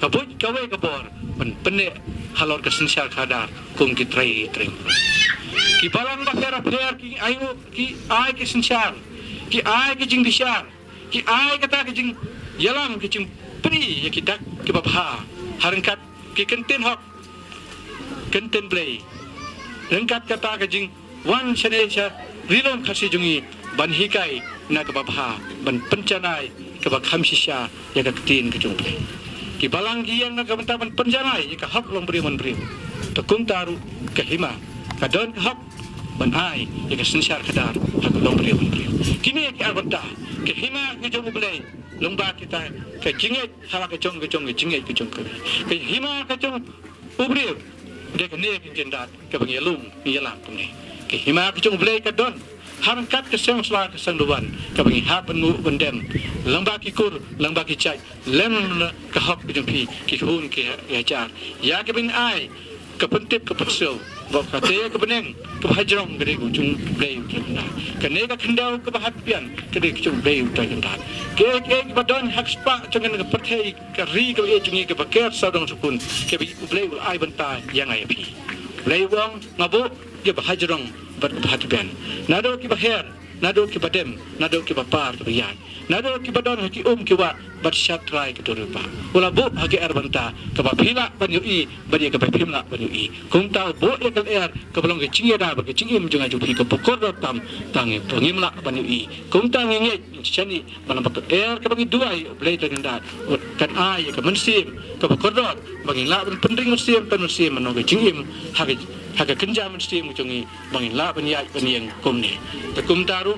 ka buit kawei ka bor ban pynneh halor ka synshar khadar kum ki trai trai. Ki balang bapher bapher ki ai, ki ai ki synshar, ki ai ki jingbishar, ki ai kata ka jingïalam, ka jingpyni ïa ki dak kiba bha ha ryngkat ki kyntien hok, kyntien Blei, ryngkat kata ka jingwan shane sha ri lum Khasi jong ngi ban hikai na kaba bha, ban pynjanai kaba kham shisha ïa ka ktien ka jong U Blei. Ki balang ki ïeng na ka bynta ban pynjanai ïa ka hok long briew man briew. Te kumta ruh ka hima ka don ka hok ban ai ïa ka synshar khadar ha ka longbriew bynriew. Kine ki ar bynta, ka hima ka jong U Blei, lyngba kita ka jingngeit ha la ka jong ka jong ka jingngeit ka jong ka. Ka hima ka jong u briew, dei kane ka jingdat kaba ngi ïalum ngi ïalam kumne. Ka hima ka jong U Blei ka don ha ryngkat ka seng sla ka seng duwan kaba ngi hap ban nguh ban dem, lyngba ki kur, lyngba ki jait, lem ka hok ka jong phi ki hun ki hajar, ïa ka ban ai ka pyntip ka pynsngew ba kata ka bneng kaba hajrong ka dei ka jong U Blei U Trai Kynrad. Kane ka khyndew kaba hap biang ka dei ka jong U Blei U Trai Kynrad. Kiei kiei kiba don ha ka spah jong kane ka pyrthei, ka ri kaba ïeit jong ngi kaba ker sawdong sawkun, kaba U Blei u la ai bynta ïa nga ïa phi. U Blei u ong, nga buh kiba hajrong bad kiba hatbian, naduh kiba her, naduh kiba dem, naduh kiba par kiba ïaid, naduh kiba don ha ki um ki wah, bad shatrai ka duriewpah. U la buh ha ki ar bynta kaba phi lah ban ïohi bad ïa kaba phim lah ban ïohi. Kumta u buh ïa ka lyer kaba long ka jingïada bad ka jingim jong nga jong phi kaba kordor tam, tang ïa ba ngim lah ban ïohi. Kumta ngi ngeit, ngi shaniah ba lyngba ka lyer kaba ngi duwai, U Blei Trai Kynrad kan ai ïa ka mynsiem kaba kordor ba ngin lah ban pynring mynsiem pynmynsiem ban long ka jingim ha ka, ha ka kynja mynsiem ka jong ngi, ba ngin lah ban ïaid ban ïeng kumne. Te kumta ruh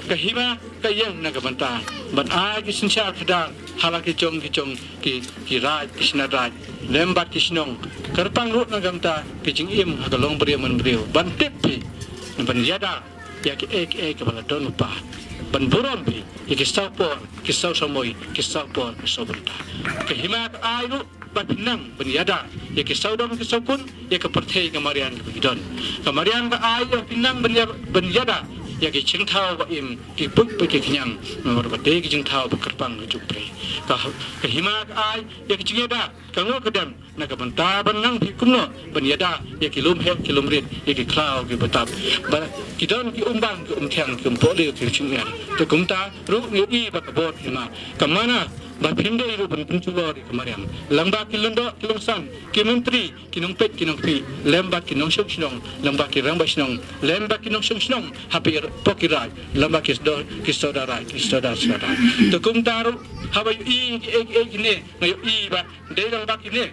ka hima ka ïeng na ka bynta ban ai ki synshar khadar ha la ki jong ki jong ki, ki raid, ki shnat raid, lem bad ki shnong. Kyrpang ruh na ka bynta ka jingim ha ka longbriew bynriew, ban tip phi, ban ïada ïa kiei kiei kiba la don lypa, ban burom phi ïa ki saw por, ki saw samoi, ki saw por, ki saw bynta. Ka hima ka ai ruh ba phin nang ban ïada ïa ki sawdong ki sawkun, ïa ka pyrthei ka mariang kaba ngi don. Ka mariang ka ai ïa phin nang ban ïa, ban ïada ïa ki jingthaw ba im, ki puit bad ki khñiang, namar ba dei ki jingthaw ba kyrpang ka jong U Blei. Ka, ka hima ka ai ïa ki jingïada, ka nguh ka dem na ka bynta ban nang phi kumno ban ïada ïa ki lum heh ki lum rit, ïa ki khlaw ki batap, ba ki don ki um bang, ki um thiang, ki um pohliew, ki um shyngiar. Te kumta ruh ngi ïohi ba ka bor hima ka mana ba phin dei ruh ban pynjulor ïa ka mariang, lyngba ki lyngdoh ki longsan, ki myntri, ki nongpeit ki nongkmie, lem bad ki nongshong shnong, lem bad ki rangbah shnong, lem bad ki nongshong shnong hapoh ki raid, lem bad ki sdor, ki sordar raid, ki sordar sordar. Te kumta ruh haba ïohi ïa kiei kiei kine, nga ïohi ba dei lyngba kine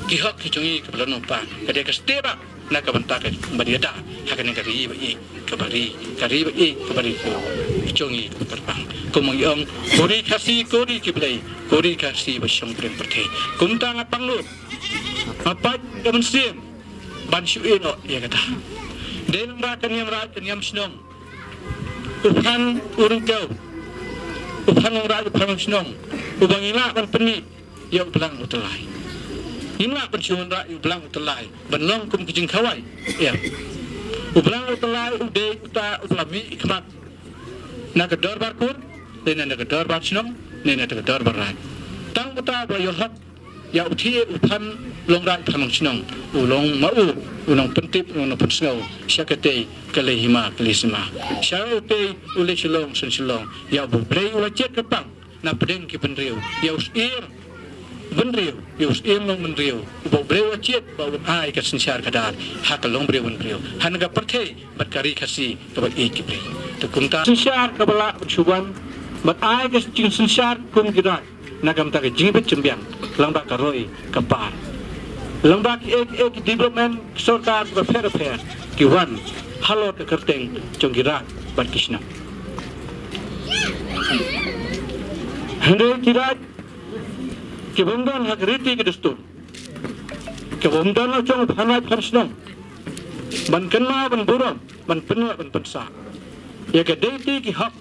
ki hok ki jong ngi kiba la nongpang, ka dei ka step ba na ka bynta ka ban ïada ha kane ka ri ba ïeit, kaba ri, ka ri ba ïeit, kaba ri ka jong ngi kaba kyrpang. Kumba ngi ong, ko ri Khasi, ko ri ki Blei, ko ri Khasi ba shong pdeng pyrthei. Kumta nga pang lut, nga pait ka mynsiem ban shu ïehnoh ïa kata. Dei lyngba ka niam raid, ka niam shnong, u phan u ryngkew, u phan u raid, u phan u shnong, uba ngi lah ban pynmih ïa U Blang U Tyllai. Ngim lah ban shu wanrah ïa U Blang U Tyllai ban long kum ka jingkhawai. Ïa, U Blang U Tyllai u dei uta uba la mih khmat na ka dorbar kur, lane na ka dorbar shnong, lane na ka dorbar raid. Tang uta ba ïoh hok ïa u thiah u phan long raid phan long shnong, u long ma u, u nongpyntip, u nongpynsngew sha katei ka lei hima ka lei sima, sha utei u lei shlong shen shlong, ïa uba U Blei u la jied kyrpang na pdeng ki bynriew, ïa u Syiem bynriew, ïa u Syiem long bynriew, uba U Blei u la jied ba un ai ka synshar khadar ha ka longbriew bynriew, ha kane ka pyrthei bad ka ri Khasi kaba ïeit ki Blei. Te kumta synshar kaba lah ban shu wan ban ai ka jingsynshar kum ki raid na ka bynta ka jingbit jymbiang lyngba ka roi ka par, lyngba kiei kiei ki development sorkar kiba pher bapher ki wan halor ka kyrteng jong ki raid bad ki shnong. Hynrei ki raid ki bym don ha ka riti ka dustur, ki bym don la jong u phan raid phan shnong ban kynmaw, ban burom, ban pynïaid, ban pynsah ïa ka dei te ki hok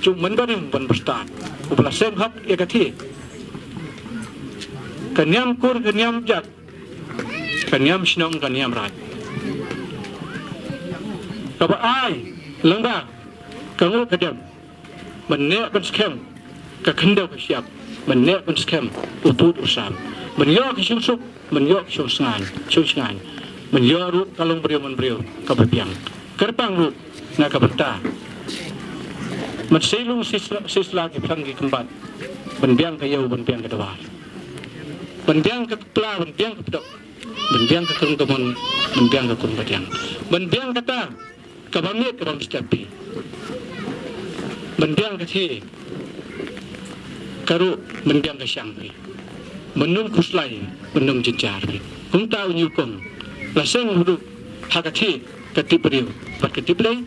jong u mynbarim mynbastad uba la seng hok ïa ka thiah, ka niam kur, ka niam jait, ka niam shnong, ka niam raid, kaba ai lyngba ka nguh ka dem ban neh ban skhem ka khyndew ka shyiap, ban neh ban skhem u pud u sam, ban ïoh ka shongsuk, ban ïoh ka shongsngaiñ, shongsngaiñ, ban ïoh ruh ka longbriew mynbriew kaba biang. Kyrpang ruh na ka bynta ban sei lung sei sla, sei sla ki phlang ki kymbat, ban biang ka ïew, ban biang ka dwar, ban biang ka kpla, ban biang ka pdok, ban biang ka krum ka mon, ban biang ka krum ka diang, ban biang kata kaba miet kaba mstep phi, ban biang ka thiah, ka ruh ban biang ka shang phi, ban ym khuslai, ban ym jynjar phi. Kumta u ñiewkong la seng ruh ha ka thie ka tip briew, bad ka tip lei,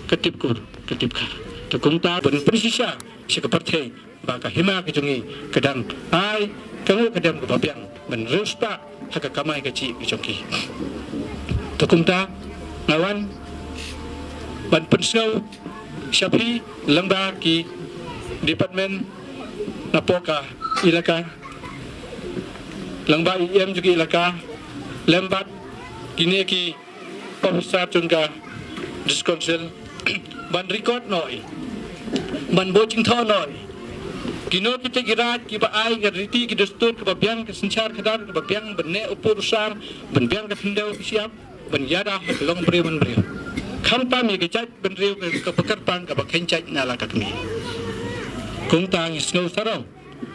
ka tip kur, ka tip kha. Te kumta ban pynshisha sha ka pyrthei ba ka hima ka jong ngi ka dang ai ka nguh ka dem kaba biang ban riewspah ha ka kamai kajih ka jong ki. Te kumta nga wan ban pynsngew sha phi lyngba ki department napoh ka ilaka, lyngba i em jong ki ilaka, lem bad kine ki officer jong ka District Council ban record noh i, ban buh jingthoh noh i. Kino kita ki raid kiba ai ka riti ki dustur kaba biang, ka synshar khadar kaba biang, ban neh u pud u sam, ban biang ka khyndew ka shyiap, ban ïada ha ka longbriew manbriew. Khamtam ïa ka jaitbynriew ka, kaba kyrpang kaba kheiñ jait na la ka kmie. Kumta ngi sngew sarong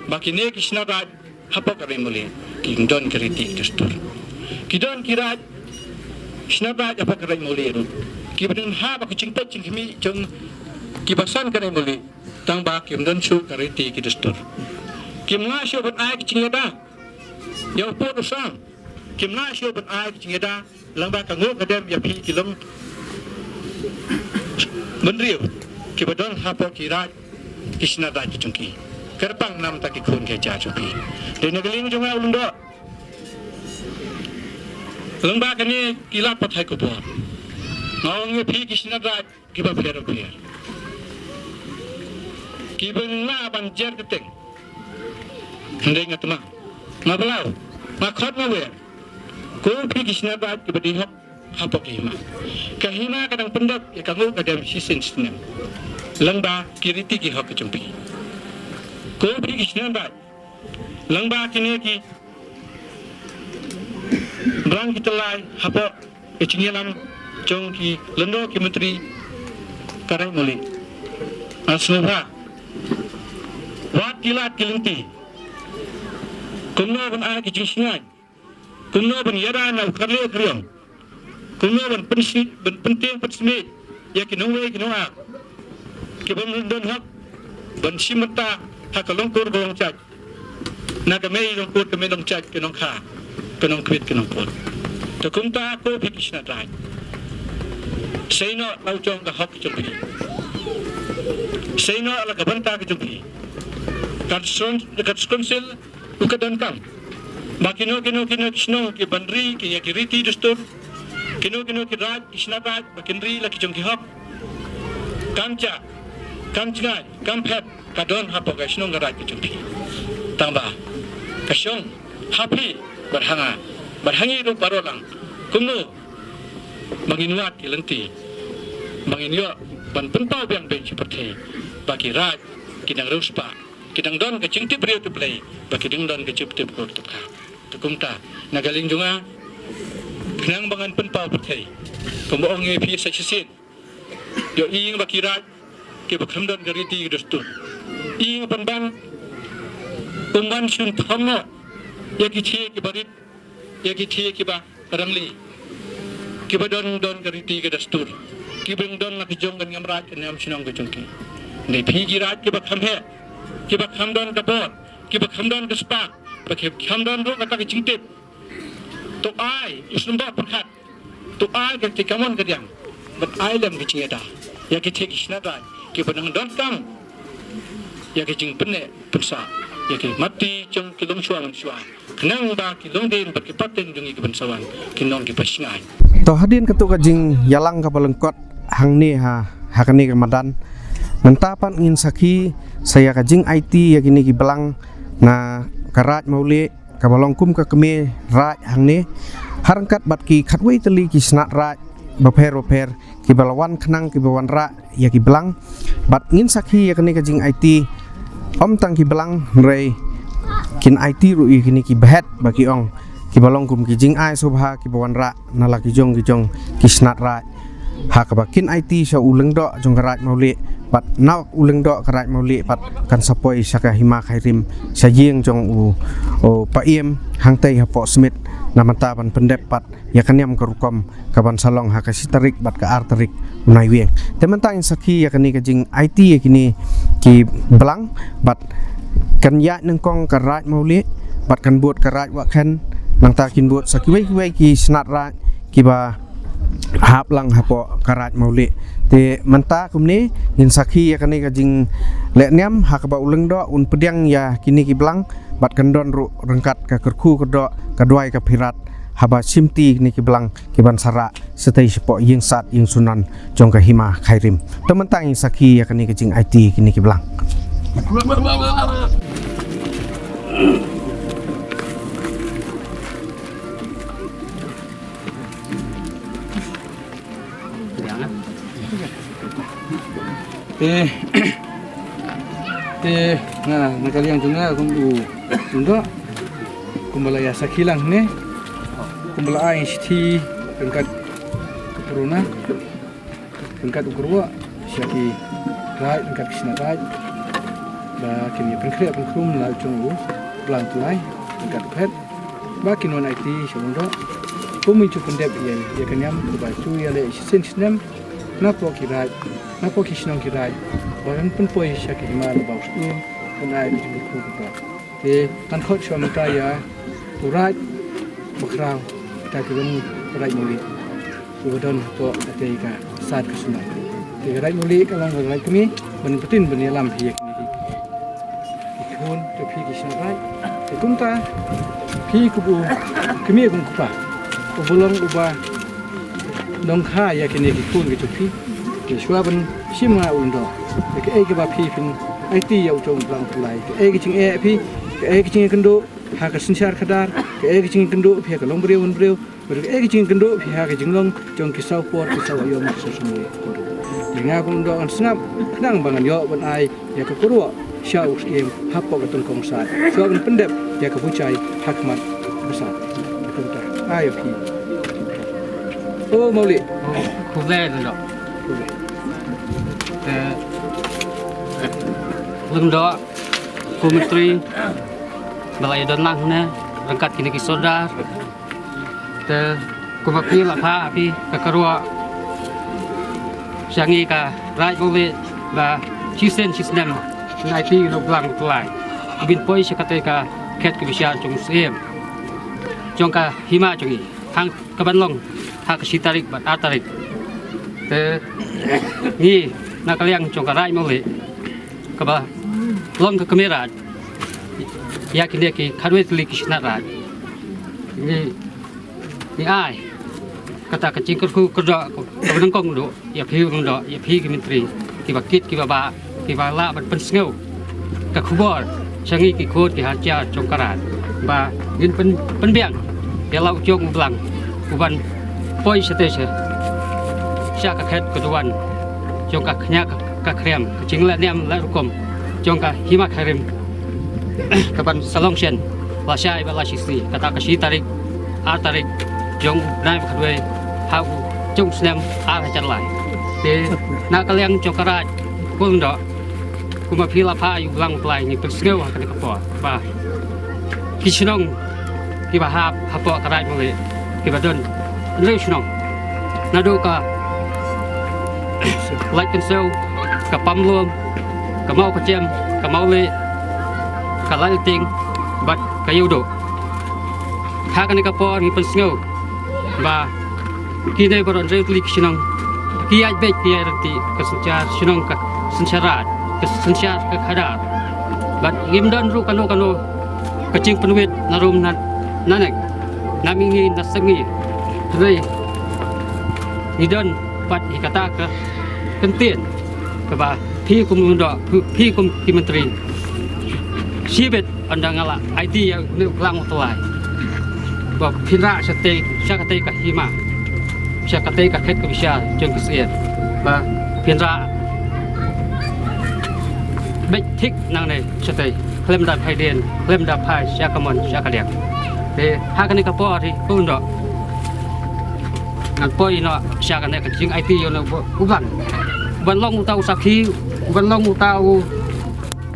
ba kine ki shnat raid hapoh ka Raid Mawlieh ki don ka riti ki dustur. Ki don ki raid, shnat raid hapoh ka Raid Mawlieh ruh kiba don ha ba ka jingpeit jingkhmih jong ki basan ka Raid Mawlieh, tang ba kim don shuh ka riti ki dustur. Kim lah shuh ban ai ka jingïada ïa u pud u sam. Kim lah shuh ban ai ka jingïada lyngba ka nguh ka dem ïa phi ki long bynriew kiba don hapoh ki raid, ki shnat raid ki jong ki. Kyrpang namar ki khun ki hajar jong phi. Dei na ka liang jong nga u Lyngdoh, lyngba kane ki lad pathai khubor, nga ong ïa phi ki shnat raid kiba pher pher, kiba lah ban jer kyrteng. Hynrei nga tmang, nga balaw, nga khot nga wer. Ko phi ki shnat raid kiba die hok hapoh ka hima, ka hima ka dang pyndep ïa ka nguh ka dem shisien snem lyngba ki riti ki hok ki jong phi. Ko phi ki shnat raid, lyngba kine ki blang ki tyllai hapoh ka jingïalam jong ki lyngdoh ki myntri ka Raid Mawlieh, nga sngewbha, wat ki lad ki lynti kumno ban ai ki jingshngaiñ, kumno ban ïada na u kharleh khariong, kumno ban pynshi, ban pyntieng pynsmit ïa ki nongwei ki nongar kiba ym don hok ban shim bynta ha ka longkur ka longjait, na ka mei longkur ka mei longjait, ka nongkha ka nongkwit ka nongput. Te kumta ko phi ki shnat raid, sei noh la u jong ka hok ka jong phi, sei noh la ka bynta ka jong phi. Ka District, ka District Council u ka donkam ba kino kino kino ki shnong ki ban ri ki ïa ki riti dustur, kino kino ki raid ki shnat raid ba kin ri la ki jong ki hok, kam jah kam jngai kam phet ka don hapoh ka shnong ka raid ka jong phi. Tang ba ka shong ha phi bad ha nga bad ha ngi ruh baroh lang, kumno ba ngin wad ki lynti ba ngin ïoh ban pynpaw biang beiñ sha pyrthei ba ki raid ki dang riewspah, ki dang don ka jingtip briew tip Blei, ba ki dang don ka jingtip kur tip kha. Te kumta na ka liang jong nga, khnang ba ngan pynpaw pyrthei, kumba ong ïa phi sa shisien, ïohi ba ki raid kiba khlem don ka riti ka dustur, ïohi ban ban, um ban shun thom noh ïa ki thie kiba rit, ïa ki thie kiba rangli, kiba don, don ka riti ka dustur, kiba don la ka jong ka niam raid ka niam shnong ka jong ki. Hynrei phi ki raid kiba kham heh, kiba kham don ka bor, kiba kham don ka spah, ba ki kham don ruh kata ka jingtip, to ai u sngewbha pyrkhat, to ai ka jingkmen ka diang, bad ai lem ka jingïada ïa ki thie ki shnat raid kiba nang donkam ïa ka jingpynneh pynsah ïa ki matti jong ki longshuwa manshuwa, khnang ba ki longdien bad ki pateng jong ngi ki ban sa wan kin long kiba shngaiñ. To hadien kato ka jingïalang kaba lyngkot hangne ha, ha kane ka madan, mynta pat ngin sakhi sa ïa ka jingaiti ïa kine ki blang na ka Raid Mawlieh kaba long kum ka kmie raid hangne, ha ryngkat bad ki khatwei tylli ki shnat raid bapher bapher kiba la wan khnang kiba wanrah ïa ki blang. Bad ngin sakhi ïa kane ka jingaiti, ym tang ki blang hynrei kin aiti ruh ïa kine ki bhet ba ki ong, kiba long kum ki jingai sngewbha kiba wanrah na la ki jong ki jong ki shnat raid, ha kaba kin aiti sha u Lyngdoh jong ka Raid Mawlieh, bad na u Lyngdoh ka Raid Mawlieh pat kan sa poi sha ka hima Khyrim, sha ïing jong u, u Paiem hangtei hapoh Smit, na mynta ban pyndep pat ïa ka niam ka rukom ka ban sa long ha ka shi tarik bad ka ar tarik u Naiwieng. Te mynta ngin sakhi ïa kane ka jingaiti ïa kine ki blang, bad kan ïaid nyngkong ka Raid Mawlieh bad kan bud ka Raid Wahkhen, nangta kin bud sa kiwei kiwei ki shnat raid kiba hap lang hapoh ka Raid Mawlih. Te mynta kumne ngin sakhi ïa kane ka jingleh niam ha kaba u Lyngdoh un pdiang ïa kine ki blang bad kan don ruh ryngkat ka kyrkhu kyrdoh ka duwai ka phirat haba shimti kine ki blang ki ban sa rah shatei shapoh ïing sad ïing sunan jong ka Hima Khyrim. Te mynta ngin sakhi ïa kane ka jingaiti kine ki blang. Te, te, na, na ka liang jong nga kum u Lyngdoh, kumba la ïa sakhi lang ne, kumba la ai shithi ryngkat ka pyrthei, ryngkat u kyrwoh sha ki raid, ryngkat ki shnat raid, ba kin ïa pynkhreh pynkhrum la u jong u Blang Tyllai ryngkat u Phet, ba kin wan aiti sha u Lyngdoh. Kumne to pyndep ïa, ïa ka niam kaba to ïaleh shisien snem napoh ki raid, napoh ki shnong ki raid, ba kan pynpoi sha ki hima ba u Syiem, ban ai ka jingkyrkhu kaba. Te ngan khot shuwa mynta ïa u Raid Bakhraw, kata ka long u Raid Mawlih, uba don hapoh katei ka Sad ka Shnong. Te ka Raid Mawlih ka long ka raid kmie, ban pyntin ban ïalam hi ïa kine ki, ki khun, te phi ki shnong raid. Te kumta phi kum u kmie kum u kpa uba long uba nongkha ïa kine ki khun ki jong phi. Te shuwa ban shim nga u Lyngdoh, te kaei kaba phi phin aiti ïa u jong u Blang Tyllai, kaei ka jingeh phi, kaei ka jingïakynduh ha ka synshar khadar, kaei ka jingïakynduh phi ha ka longbriew wanbriew, bad kaei ka jingïakynduh phi ha ka jinglong jong ki saw por, ki saw aïom, ki saw samoi. Te nga kum u Lyngdoh ngan sngap khnang ba ngan ïoh ban ai ïa ka kyrwoh sha u Syiem hapoh ka tyngkong Sad, shuwa ban pyndep ïa ka bushai ha khmat ka Sad. Te kumta ai ïa phi, o Mawlih. Khublei Lyngdoh. Khublei. Te Lyngdoh, ko Myntri ba la ïadon lang hangne ryngkat kine ki sordar. Te kumba phi la phah phi ka kyrwoh sha ngi ka Raid Mawlih, ba shisien shisnem ngin aiti ïa u Blang Tyllai, u ban poi sha katei ka khet ka bishar jong u Syiem jong ka hima jong ngi, hang kaban long ha ka shi tarik bad ar tarik. Te ngi na ka liang jong ka Raid Mawlih, kaba long ka kmie raid ïa kine ki khatwei tylli ki shnat raid, ngi, ngi ai kata ka jingkyrkhu kyrdoh kaba nyngkong duh ïa phi u Lyngdoh, ïa phi ki Myntri, kiba kit kiba bah, kiba lah ban pynsngew ka khubor sha ngi ki khun ki hajar jong ka raid, ba ngin pyn, pynbiang ïa la u jong u Blang, u ban poi shatei sha, sha ka khet ka duwan jong ka khñiang ka, ka khriam, ka jingleh niam leh rukom jong ka Hima Khyrim, kaban sa long shen lashai bad lashisngi, kata ka shi tarik, ar tarik jong u bnai ba khatwei ha u jong u snem ar hajar lai. Te na ka liang jong ka raid, ko Lyngdoh, kumba phi la phah ïa u Blang Tyllai, ngi pynsngew ha kane ka por ba ki shnong kiba hap hapoh ka Raid Mawlih kiba don hynriew shnong, naduh ka Laitkynsew, ka Pamlum, ka Mawkajam, ka Mawlih, ka Laitlytieng bad ka Ïewduh. Ha kane ka por ngi pynsngew ba kine baroh hynriew tylli ki shnong ki ïaid beit ki ïaid ryntih, ka synshar shnong ka synshar raid, ka synshar ka khadar. Bad ngim don ruh kano kano ka jingpynwit na rum na, na neng, na mihngi na sepngi. Hynrei ngi don pat ïa kata ka kyntien kaba phi kum u Lyngdoh, phi, phi kum ki Myntri, shibit ynda nga la aiti ïa une u Blang Tyllai ba phin rah shatei, sha katei ka hima, sha katei ka khet ka bishar jong ki Syiem, ba phin rah beit thik nangne shatei, khlem da phai dien, khlem da phai sha ka mon sha ka diang. Te ha kane ka por hi, ko Lyngdoh, ngan poi noh sha kane ka jingaiti ïa une u Blang, u ban long uta u sakhi, u ban long uta u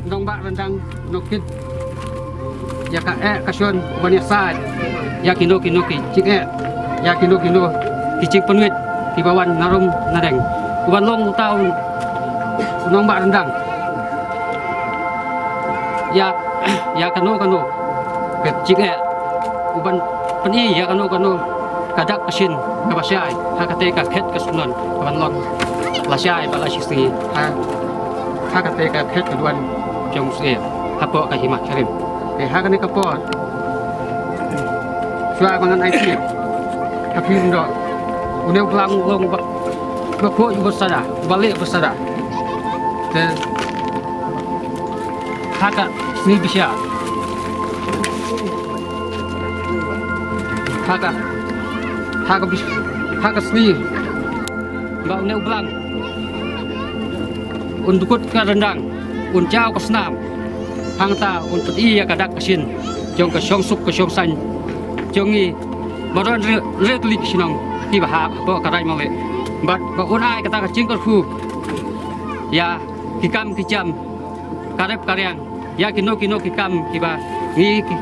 nongbah ryndang, u nongkit ïa ka eh ka shon, u ban ïasaid ïa kino kino ki jingeh, ïa kino kino ki jingpynwit kiba wan na rum na neng, u ban long uta u nongbah ryndang ïa, ïa kano kano ka jingeh, u ban pyni ïa kano kano Ka dak ka shin kaba shai ha kata ka khet ka shnong ka ban long lashai bad lashisngi ha, ha kata ka khet ka duwan jong u Syiem hapoh ka Hima Sharim. Te ha kane ka por shuwa ba ngan aiti ha phi ruh, une u Blang u long uba, uba khuid uba sada, uba leh uba sada. Te ha ka sngi bishar, ha ka, ha ka bis-, ha ka sngi ba une u Blang un dkut ka ryndang, un jaw ka snam, hangta un pyni ïa ka dak ka shin jong ka shongsuk ka shongsaiñ jong ngi baroh hynriew tylli ki shnong kiba hap hapoh ka Raid Mawlih. Bad ba un ai kata ka jingkyrkhu ïa ki kam ki jam, ka rep ka riang, ïa kino kino ki kam kiba ngi ki,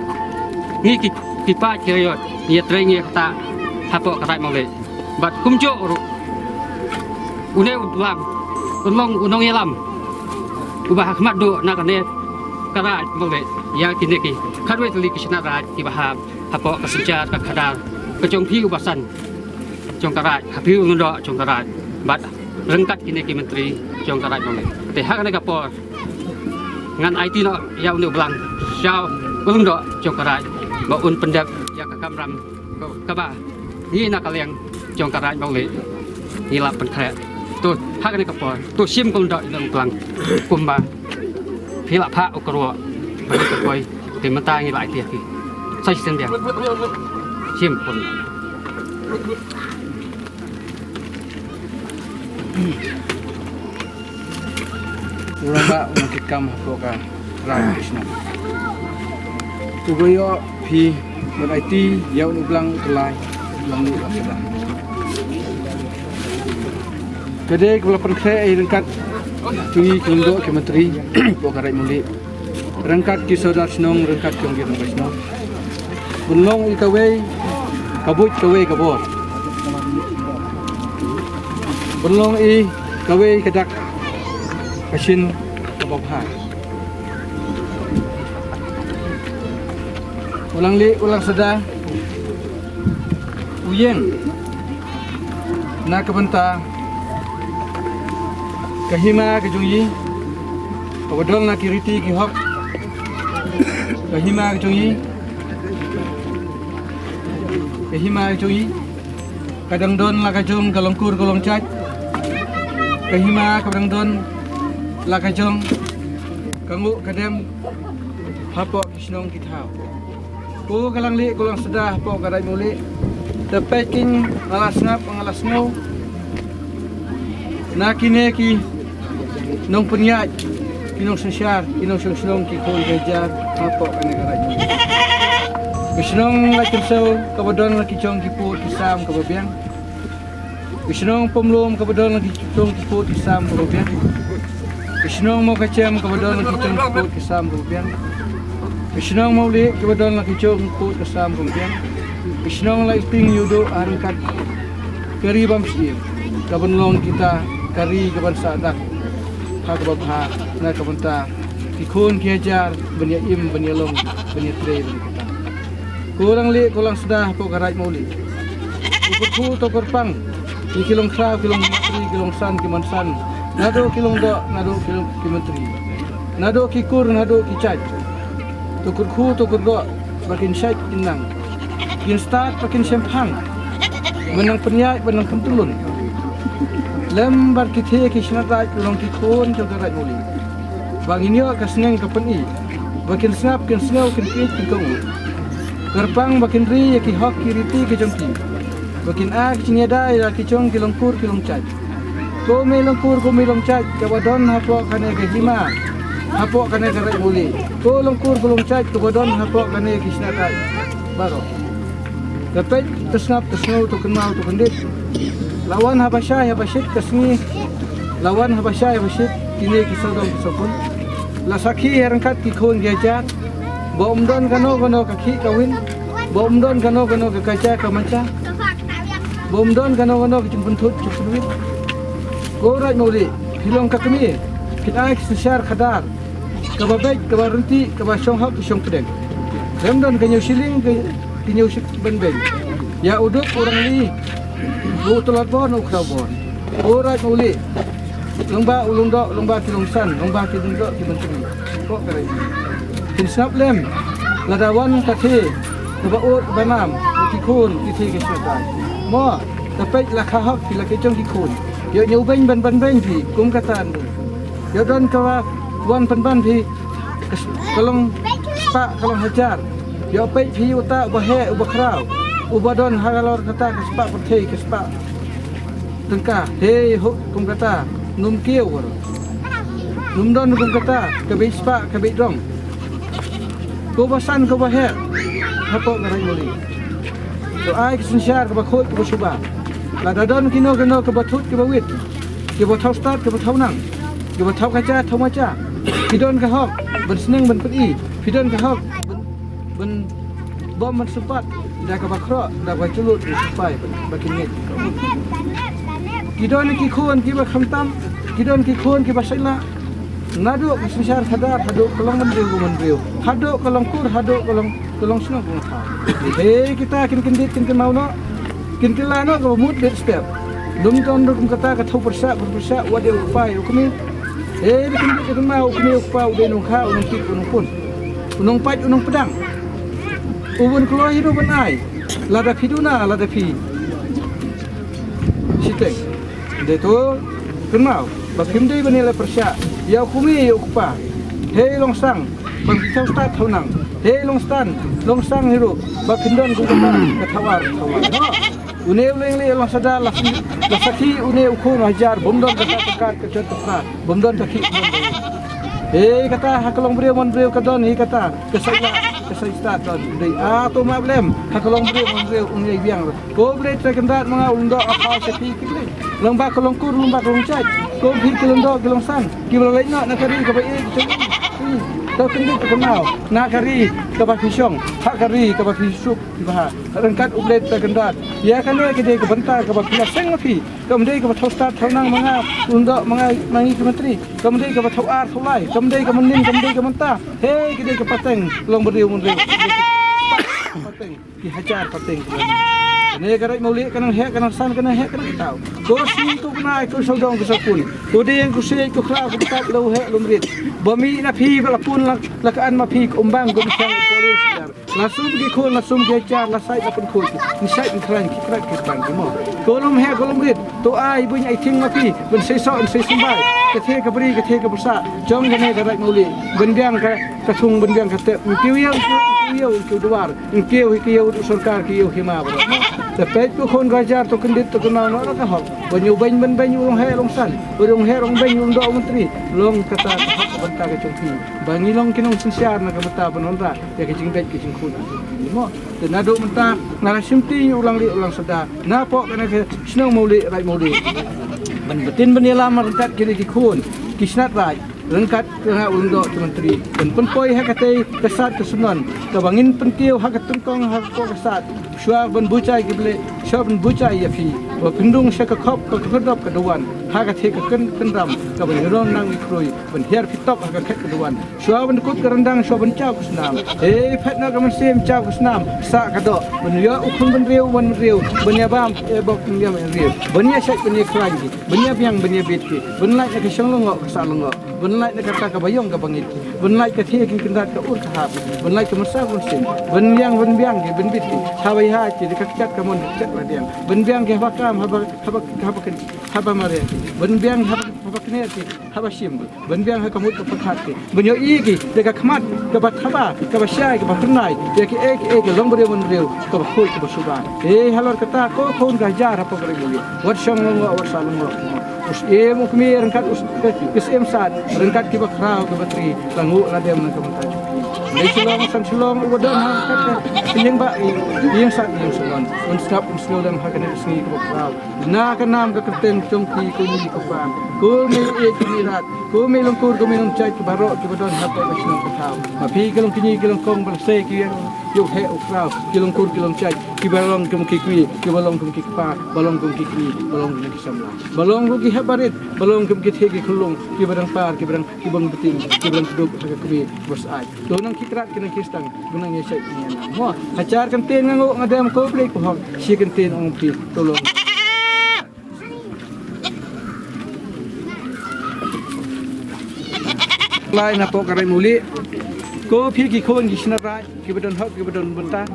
ngi ki, ki paid ki riot ngi ïatrei ngi ïa kata hapoh ka Raid Mawlih. Bad kumjuh ruh une u Blang un long u nongïalam uba ha khmat duh na kane ka Raid Mawlih ïa kine ki khatwei tylli ki shnat raid kiba hap hapoh ka synshar ka khadar ka jong phi u basan jong ka raid, ha phi u lyngdoh jong ka raid bad ryngkat kine ki myntri jong ka Raid Mawlih. Te ha kane ka por ngan aiti noh ïa une u Blang sha u lyngdoh jong ka raid ba un pyndep ïa ka kamram ka, kaba ngi na ka liang jong ka Raid Mawlih ngi la pynkhreh. To ha kane ka por to shim ka lyngdoh ïa une u Blang kumba phi la phah u kyrwoh ba ngi ka poi. Te mynta ngi la aiti ïa phi. Sa shisien biang. Shim ka lyngdoh. U rangbah u nongkitkam hapoh ka raid ki shnong uba ïoh phi ban aiti ïa une u Blang u tyllai u Blang u Blang Sdang. Ka dei kaba la pynkhreh ïa ryngkat jong ngi ki lyngdoh ki myntri hapoh ka Raid Mawlih, ryngkat ki sordar shnong, ryngkat jong ki rangbah shnong. Ban long i kawei ka buit kawei ka bor. Ban long i kawei ka dak ka shin kaba bha. U Langli u Langsada u ïeng na ka bynta ka hima ka jong i kaba don la ki riti ki hok. Ka hima ka jong i, ka hima ka jong i ka dang don la ka jong ka longkur ka longjait. Ka hima ka dang don la ka jong ka nguh ka dem hapoh ki shnong ki thaw. Ko ka Langli ko Langsada hapoh ka Raid Mawlih, te peit kin nga la sngap nga la sngew na kine ki nongpynïaid, ki nongsynshar, ki nongshong shnong, ki khun ki hajar hapoh kane ka Raid Mawlih. Ka shnong Laitkynsew kaba don la ki jong ki pud ki sam kaba biang. Ka shnong Pamlum kaba don la ki jong ki pud ki sam kaba biang. Ka shnong Mawkachem kaba don la ki jong ki pud ki sam kaba biang. Ka shnong Mawlih kaba don la ki jong ki pud ki sam kaba biang. Ka shnong Laiting Ïewduh ha ryngkat ka ri Bamsyiem kaban long kita ka ri kaban sah dak ha kaba bha na ka bynta ki khun ki hajar ban ïa im ban ïa long ban ïa trei ban ïa kyrpang. Ko Langli ko Langsada hapoh ka Raid Mawlih. To kyrkhu to kyrpang ïa ki longthaw ki longmynti ki longsan ki mansan, naduh ki longdoh naduh ki, ki myntri, naduh ki kur naduh ki jait. To kyrkhu to kyrdoh ba kin shait kin nang, kin stad ba kin shemphang, ban nang pynïaid ban nang pyntyllun lem bad ki thie ki shnat raid ki long ki khun jong ka Raid Mawlih. Ba ngin ïoh ka sneng ka pyni ba kin sngap kin sngew kin kit kin kohnguh. Kyrpang ba kin ri ïa ki hok ki riti ki jong ki, ba kin ai ki jingïada ïa ki jong ki longkur ki longjait. Ko mei longkur ko mei longjait kaba don hapoh kane ka hima, hapoh kane ka Raid Mawlih, ko longkur ko longjait kaba don hapoh kane ki shnat raid baroh. Te peit te sngap te sngew te kynmaw te kyndit. La wan haba shai haba shit ka sngi, la wan haba shai haba shit kine ki sawdong ki sawkun. La sakhi ha ryngkat ki khun ki hajar. Ba ym don kano kano ka khih ka win, ba ym don kano kano ka kaja ka mancha, ba ym don kano kano ka jingpynthut jingpynwit. Ko Raid Mawlih, phi long ka kmie, phin ai ka synshar khadar kaba beit kaba ryntih kaba shong hok shong pdeng. Ym don ka ñiew shilling ka, ka ñiew shilling ban beiñ. Ïa u duk u rangli, u tlot bor u khraw bor, u raid u lieh, lyngba u lyngdoh, lyngba ki lyngsan, lyngba ki lyngdoh ki myntri. Ko ka rai. Kin sngap lem, lada wan ka thie kaba ud ba nam, ki khun ki thie ki sngap dai. Mo, ta peit la kha hok ki la ki jong ki khun. Ïoh ñiew beiñ ban ban beiñ phi kum kata. Ïoh don kaba wan pynban phi ka s-, ka long spah ka long hajar. Ïoh peit phi uta uba heh uba khraw, uba don halor kata ka spah pyrthei ka spah tyngka. Hei ho kum kata, num kiew. Num don kum kata ka beit spah ka beit rong. Ko ba san ko ba heh hapoh ka Raid Mawlieh. To ai ka synshar kaba khuid kaba suba. Lada don kino kino kaba thut kaba wit, kiba thaw stad kiba thaw nang, kiba thaw kaja thaw maja. Phi don ka hok ban sneng ban pyni, phi don ka hok ban, ban bom ban sympat da kaba khroh da kaba jylliew ban sympai ba kin ngeit. Ki don ki khun kiba khamtam, ki don ki khun kiba sailah. Naduh ka synshar khadar haduh ka long bynriew ka bynriew, haduh ka long kur, haduh ka long, ka long shnong ka long thaw. Hei kita kin kyndit kin kynmaw noh, kin kylla noh kaba mut bit step. Lum don ruh kum kata ka thaw pyrshah ka pyrshah wat ïa u kpa ïa u kmie. Hei da kyndit da kynmaw u kmie u kpa u dei nongkha u nongkit u nongpun, u nongpait u nongpdang. U bun kloi hi ruh ban ai lada phi duna lada phi shiteng. Dei to kynmaw ba phim dei ban ïaleh pyrshah ïa u kmie ïa u kpa. Hei longsang ba phi thaw stad thaw nang. Hei longstan longsang hi ruh ba phin don kum kata ka thaw ar thaw ar. Une u leng lei longsada la, la sakhi une u khun hajar bym don kata ka kad ka jot ka pra bym don ka khi. Hei kata ha ka long briew mon briew ka don hi kata ka sailah ka sai stad don dei a to ma blem ha ka long briew mon briew un ïai biang. Ko Blei Trai Kynrad ma nga u lyngdoh nga phai sha phi ki Blei. Lyngba ka long kur lyngba ka long jait. Ko phi ki lyngdoh ki long san kiba la leit noh na ka ri kaba ïeit ki jong phi. To kyndit to kynmaw na ka ri kaba phi shong, ha ka ri kaba phi suk phi bha. Ryngkat U Blei Trai Kynrad ïa kane ka dei ka bynta kaba phi la seng ma phi. Kam dei kaba thaw stad thaw nang ma nga u lyngdoh ma nga ma ngi ki myntri. Kam dei kaba thaw ar thaw lai, kam dei ka mynnin, kam dei ka mynta. Hei ka dei ka pateng long briew mon briew. Pateng. Ki hajar pateng ki long. Kane ka Raid Mawlieh ka nang heh ka nang san ka nang heh ka nang kitaw. Ko sngi ko bnai ko sawdong ko sawkun, ko dieng ko siej ko khraw ko btap lawheh lawmrit. Ba mih na phi ba la pun la, la ka an ma phi ko umbang ko bishang ko police. La sum ki khun la sum ki hajar la sait la pynkhuid. Ni sait ni khlaiñ ki krat ki bang ki mo. Ko lawmheh ko lawmrit. To ai buin ai thing ma phi ban sei soh ban sei symbai. Ka the ka bri ka the ka bsa jong kane ka Raid Mawlieh ban biang ka, ka thung ban biang ka tep. Ki ïew ki ïew ki duwar. Ki ïew ki ïew sorkar ki ïew hima bro. Te peit ko khun ka hajar to kyndit to kynmaw noh ka hok. Ba ñiew beiñ ban beiñ u long heh long san, u long heh long beiñ u long doh u myntri. Long kata ka hok ka bynta ka jong phi. Ba ngi long ki nongsynshar na ka bynta ban wanrah ïa ka jingbeit ka jingkhun. Mo te naduh mynta nga la shim ti u lang lieh u lang sada napoh kane ka shnong Mawlieh Raid Mawlieh ban btin ban ïalam ryngkat kine ki khun ki shnat raid. Ryngkat ka nga u lyngdoh ki myntri ban pynpoi ha katei ka sad ka shnong kaba ngin pynkiew ha ka tyngkong ha ka pok ka sad. Shuwa ban buchai ki blei shuwa ban buchai ïa phi ba phin dung sha ka khop ka khyrdop ka duwan ha katei ka kyn kynram kaba ngi rong nang ngi khrui ban hiar phi top ha ka khet ka duwan. Shuwa ban kut ka ryndang shuwa ban chaw ka snam. Hei phet na ka mynsiem chaw ka snam sa ka doh ban ïa u khun bynriew wan bynriew ban ïa bam e bok ban ïa bynriew ban ïa shait ban ïa khlaiñ ki. Ban ïa biang ban ïa bit ki ban lait na ka shong lyngngoh ka sah lyngngoh ban lait na kata kaba ïong kaba ngit ki ban lait ka thie ki kyndait ka ur ka hap ban lait ka masa ban sin ban ïang ban biang ki ban bit ki haba ïa ki da ka kjat ka mon ka kjat la biang ban biang ki haba kam haba haba haba kin haba mare ki ban biang haba haba kner ki haba shim ki ban biang ha ka mut ka pyrkhat ki ban ïoh ïa ki da ka khmat kaba thaba kaba shai kaba hyrnai ïa ki ei ki ei ki long briew mon briew kaba khuid kaba suba. Ei halor kata ko khun ka hajar ha pok ri wat shong lyngngoh wat sah lyngngoh. U Syiem u Kmie ryngkat u Syiem Sad ryngkat kiba khraw kiba tri la nguh la dem na ka bynta jong phi. Dei Shillong san Shillong uba don ha ryngkat ka ïing ba ïing Sad ïing Shillong un sngap un sngewlem ha kane ka sngi kaba khraw. Na ka nam ka kyrteng jong phi ko ngi ko pan ko mei ïeit ko mei rat ko mei longkur ko mei nongjait kiba roh kiba don ha ka shnong ka thaw. Ma phi ki long kñi ki long kong ba la sei ki ïeng Ïoh heh u kraw, ki long kur ki long jait, kiba long kum ki kmie, kiba long kum ki kpa, ba long kum ki kmie, ba long kum ki samla, ba long kum ki hep barit, ba long kum ki theh ki khyllung, kiba dang par, kiba dang, kiba dang bting, kiba dang kdup ha ka kmie ba syaid. To nang ki krat ki nang ki stang, ba nang ïa shait ïa nang. Mo, ha jar kyntien nga nguh nga dem ko Blei ko hok, shi kyntien ong phi, to long. Lai na pok ka Raid Mawlieh. Ko phi ki khun ki Syinar Raid, kiba don hok, kiba don bynta.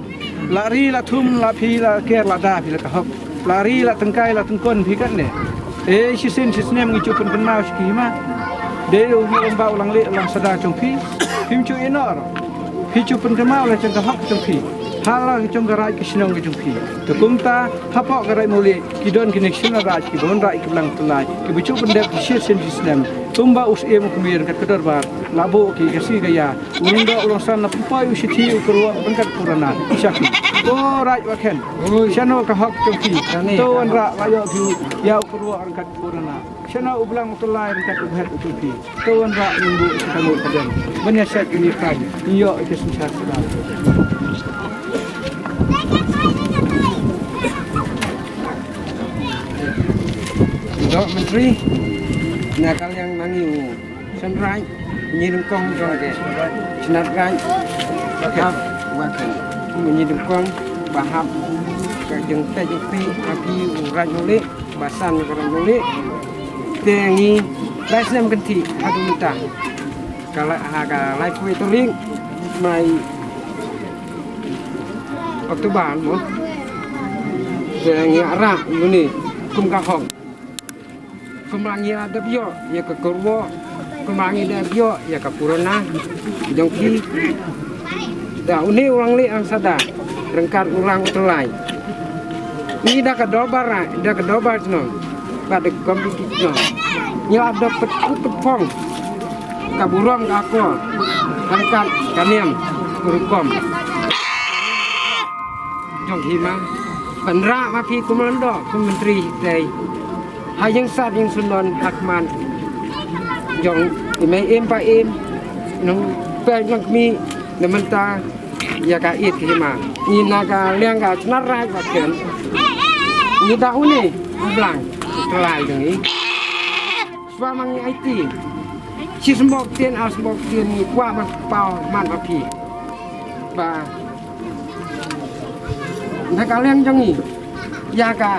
La ri, la thum, la phi, la ker, la da, phi la ka hok. La ri, la tyngkai, la tyngkon, phi katne. E, shisien, shisnem, ngi ju pynkynmaw, shi ki hima. Dei u, u long ba u lang lieh, u lang sada jong phi. Phim ju ïeh noh. Phi ju pynkynmaw la jong ka hok jong phi. Ha la jong ka raid ka shnong ka jong phi. Te kumta, hapoh ka Raid Mawlieh, ki don kine ki Syinar Raid, kiba wanrah ïa ki balang tyllai, kiba ju pyndep ki shisien shisnem. Kumba u Syiem u Kmie ryngkat ka dorbar la buh ki ka sngi ka ïa. U Lyngdoh u Longsan la pynpoi u shithi u kyrwoh ryngkat purana. Sha phi. Ko Raid Wakhen. Shano ka hok jong phi. To wanrah la ïoh phi ïa u kyrwoh ryngkat purana. Shano u blang u tyllai ryngkat u bhet u jong phi. To wanrah ngin buh ïa kita ngut ka dem ban ïa shet ïa ka, ïoh ïa ka synshar sdang. Doh Myntri, na ka liang ma ngi u Syinar Raid, ngi nyngkong jong ka Syinar Raid. Hap Wakhen. Ngi nyngkong ba hap ka jingtei jingpih ha ki u Raid Mawlieh. Ba san ka Raid Mawlieh. Te ngi lai snem kynthih haduh mynta. Ka la, ha ka laiphew tarik mai October mo. Te ngi ïa rah ïa une kum ka hok. Kumba ngi la dep ïoh ïa ka kyrwoh, kumba ngi la dep ïoh ïa ka purana jong ki. Da une u lang lieh lang sada ryngkat u lang u tyllai. Ngi da ka dorbar, da ka dorbar shnong bad da ka komiti shnong, ngi la dep pynkup pynphong ka burom ka akor ryngkat ka niam ka rukom jong hima. Ban rah ma phi kum u Lyngdoh, kum u Myntri te ha ïing sad ïing shnong ha khmat jong i mei im pa im, nongpeit nongkmie, na mynta ïa ka ïit ka hima. Ngi na ka liang ka Syinar Raid Wakhen, ngi da une u blang u tyllai jong ngi. Shuwa ma ngi aiti, shi symboh ktien ar symboh ktien ngi kwah ban paw man ma phi. Ba na ka liang jong ngi, ïa ka,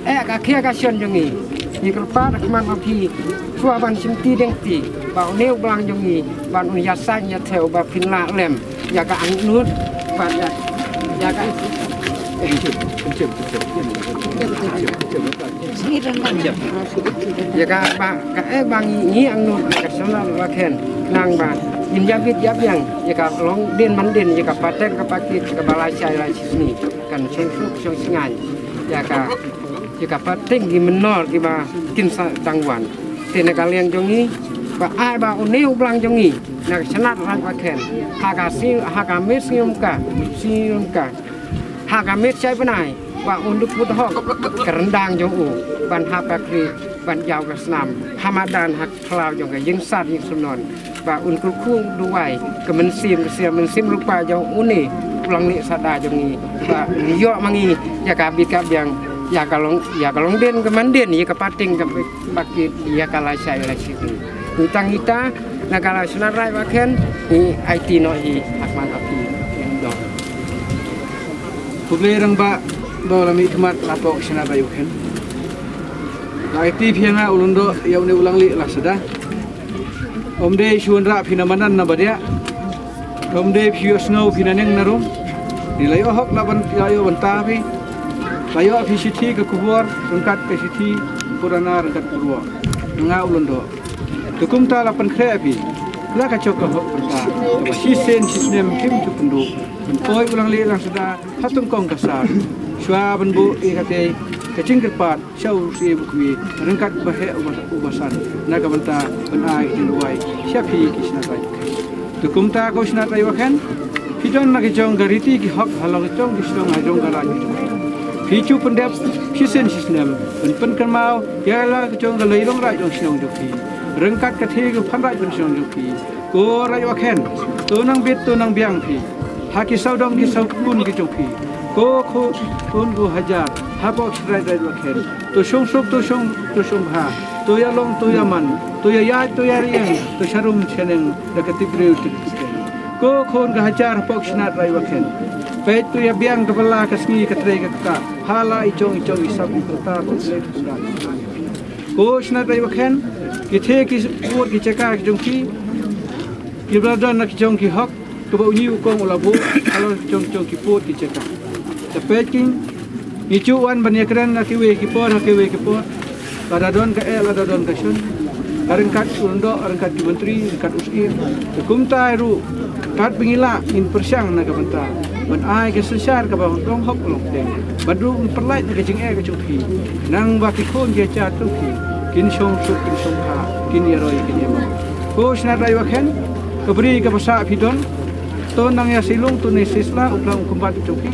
eh, ka khia ka shen jong ngi, ngi kyrpad ha khmat ma phi, shuwa ban shim ti deng ti ba une u blang jong ngi, ban un ïa saiñ ïa thew ba phin lah lem ïa ka angnud bad ïa, ïa ka, ïa ka ba ka, eh, ba ngi, ngi angnud ïa ka Syinar Raid Wakhen, nang ba ngin ïa bit ïa biang ïa ka long dien man dien, ïa ka pateng ka pakit, ïa ka ba lashai lashisngi, kan shong suk shong sngaiñ ïa ka, ïa ka pateng ki mynnor kiba kin sa dang wan. Te na ka liang jong ngi, ba ai ba une u blang jong ngi na ka Syinar Raid Wakhen, ha ka sngi, ha ka miet sngi ym ka, sngi ym ka, ha ka miet shai bnai, ba un da put hok ka ryndang jong u ban hap ka khlieh, ban jaw ka snam ha madan, ha khlaw jong ka ïing sad ïing shnong, ba un kyrkhu duwai ka mynsiem, ka mynsiem rupa jong une u lang lieh sada jong ngi, ba un ïoh ma ngi ïa ka bit ka biang, ïa ka long, ïa ka long dien ka man dien, ïa ka pateng ka pakit, ïa ka lashai lashisngi. Ngi tang ita na ka la Syinar Raid Wakhen, ngi aiti noh hi ha khmat ma phi. Doh. Khublei rangbah ba la mih khmat la pok Syinar Raid Wakhen. La aiti phi ïa nga u Lyngdoh ïa une u lang lieh lang sada. Ym dei shu wanrah phi na madan na badiah. Ym dei phi ïohsngew phi na neng na rum. Ngi la ïoh hok la ban, la ïoh bynta phi. La ïoh phi shithi ka khubor ryngkat ka shithi purana ryngkat purwa. Nga u Lyngdoh. Te kumta la pynkhreh phi la ka jong ka hok bynta, kaba shisien shisnem kim ju pynduh. Ban poi u lang lieh lang sada ha tyngkong ka sar, shuwa ban buh ïa katei ka jingkyrpad sha u Syiem u Kmie ryngkat ba heh uba, uba san, na ka bynta ban ai ka jingduwai sha phi ki Syinar Raid. Te kumta ko Syinar Raid Wakhen, phi don la ka jong ka riti ki hok halor ka jong ki shnong, halor ka jong ka raid. Phi ju pyndep shisien shisnem ban pynkynmaw ïa la ka jong ka lei long raid long shnong jong phi, ryngkat ka thie ka phan raid phan shnong jong phi. Ko Raid Wakhen, to nang bit to nang biang phi. Ha ki sawdong ki sawkun ki jong phi, ko khun, khun gu hajar hapoh Shnat Raid Wakhen, to shong suk, to shong, to shong bha, to ïalong, to ïaman, to ïaïaid, to ïariang, to sharum shaneng da ka tip briew tip Khristan. Ko khun gu hajar hapoh Shnat Raid Wakhen, peit to ïabiang ka bylla ka sngi ka trei ka ktah ha la i jong i jong i sap i pyrta pyrlek pyrta. Ko Shnat Raid Wakhen, ki thie ki pud ki jaka ki jong ki, kiba la don na ki jong ki hok kaba u ñiuh u kong u la buh halor ki jong ki pud ki jaka. Te peit ki, ngi ju wan ban ïakren ha kiwei ki por ha kiwei ki por. Lada don ka eh, lada don ka shon, ka ryngkat u lyngdoh, ryngkat ki myntri, ryngkat u syiem. Te kumta ruh, katba ngi lah, ngin pyrshang na ka bynta ban ai ka synshar kaba long hok long pdeng, bad ruh ngin pynlait na ka jingeh ka jong phi, nang ba ki khun ki hajar jong phi kin shong suk, kin shong bha, kin ïaroi, kin ïamon. Ko Shnat Raid Wakhen, ka bri kaba sah phi don, to nang ïa Shillong, to nang ïa Sisla, u Klang u Kymbat u jong phi.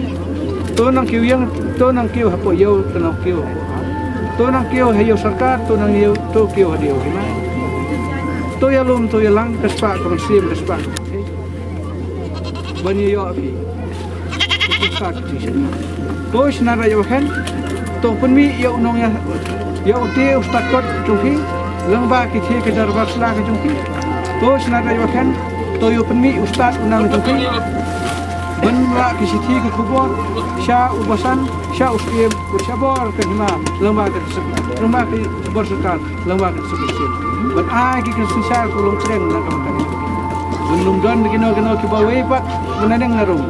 To nang kiew ïeng, to nang kiew hapoh ïew, to nang kiew hapoh ar. To nang kiew ha ïew sorkar, to nang ïew, to kiew ha ïew hima. To ïalum, to ïalang, ka spah ka mynsiem, ka spah ka mynsiem ban ïa ïoh phi. Ko Shnat Raid Wakhen, to pynmih ïa u nong ïa, ïa u te u stad kot jong phi, lyngba ki thie ki dorbar sla ka jong phi. Ko Shnat Raid Wakhen, to ïa pynmih u stad u nang jong phi ban lah ki shithi ki khubor sha u basan, sha u syiem, u sha bor ka hima, lyngba ka, lyngba ki bor sorkar, lyngba ka suk ka sien, ban ai ki, ki synshar ka long pdeng na ka bynta, ban ym don kino kino kiba wei pat ban nang na rung.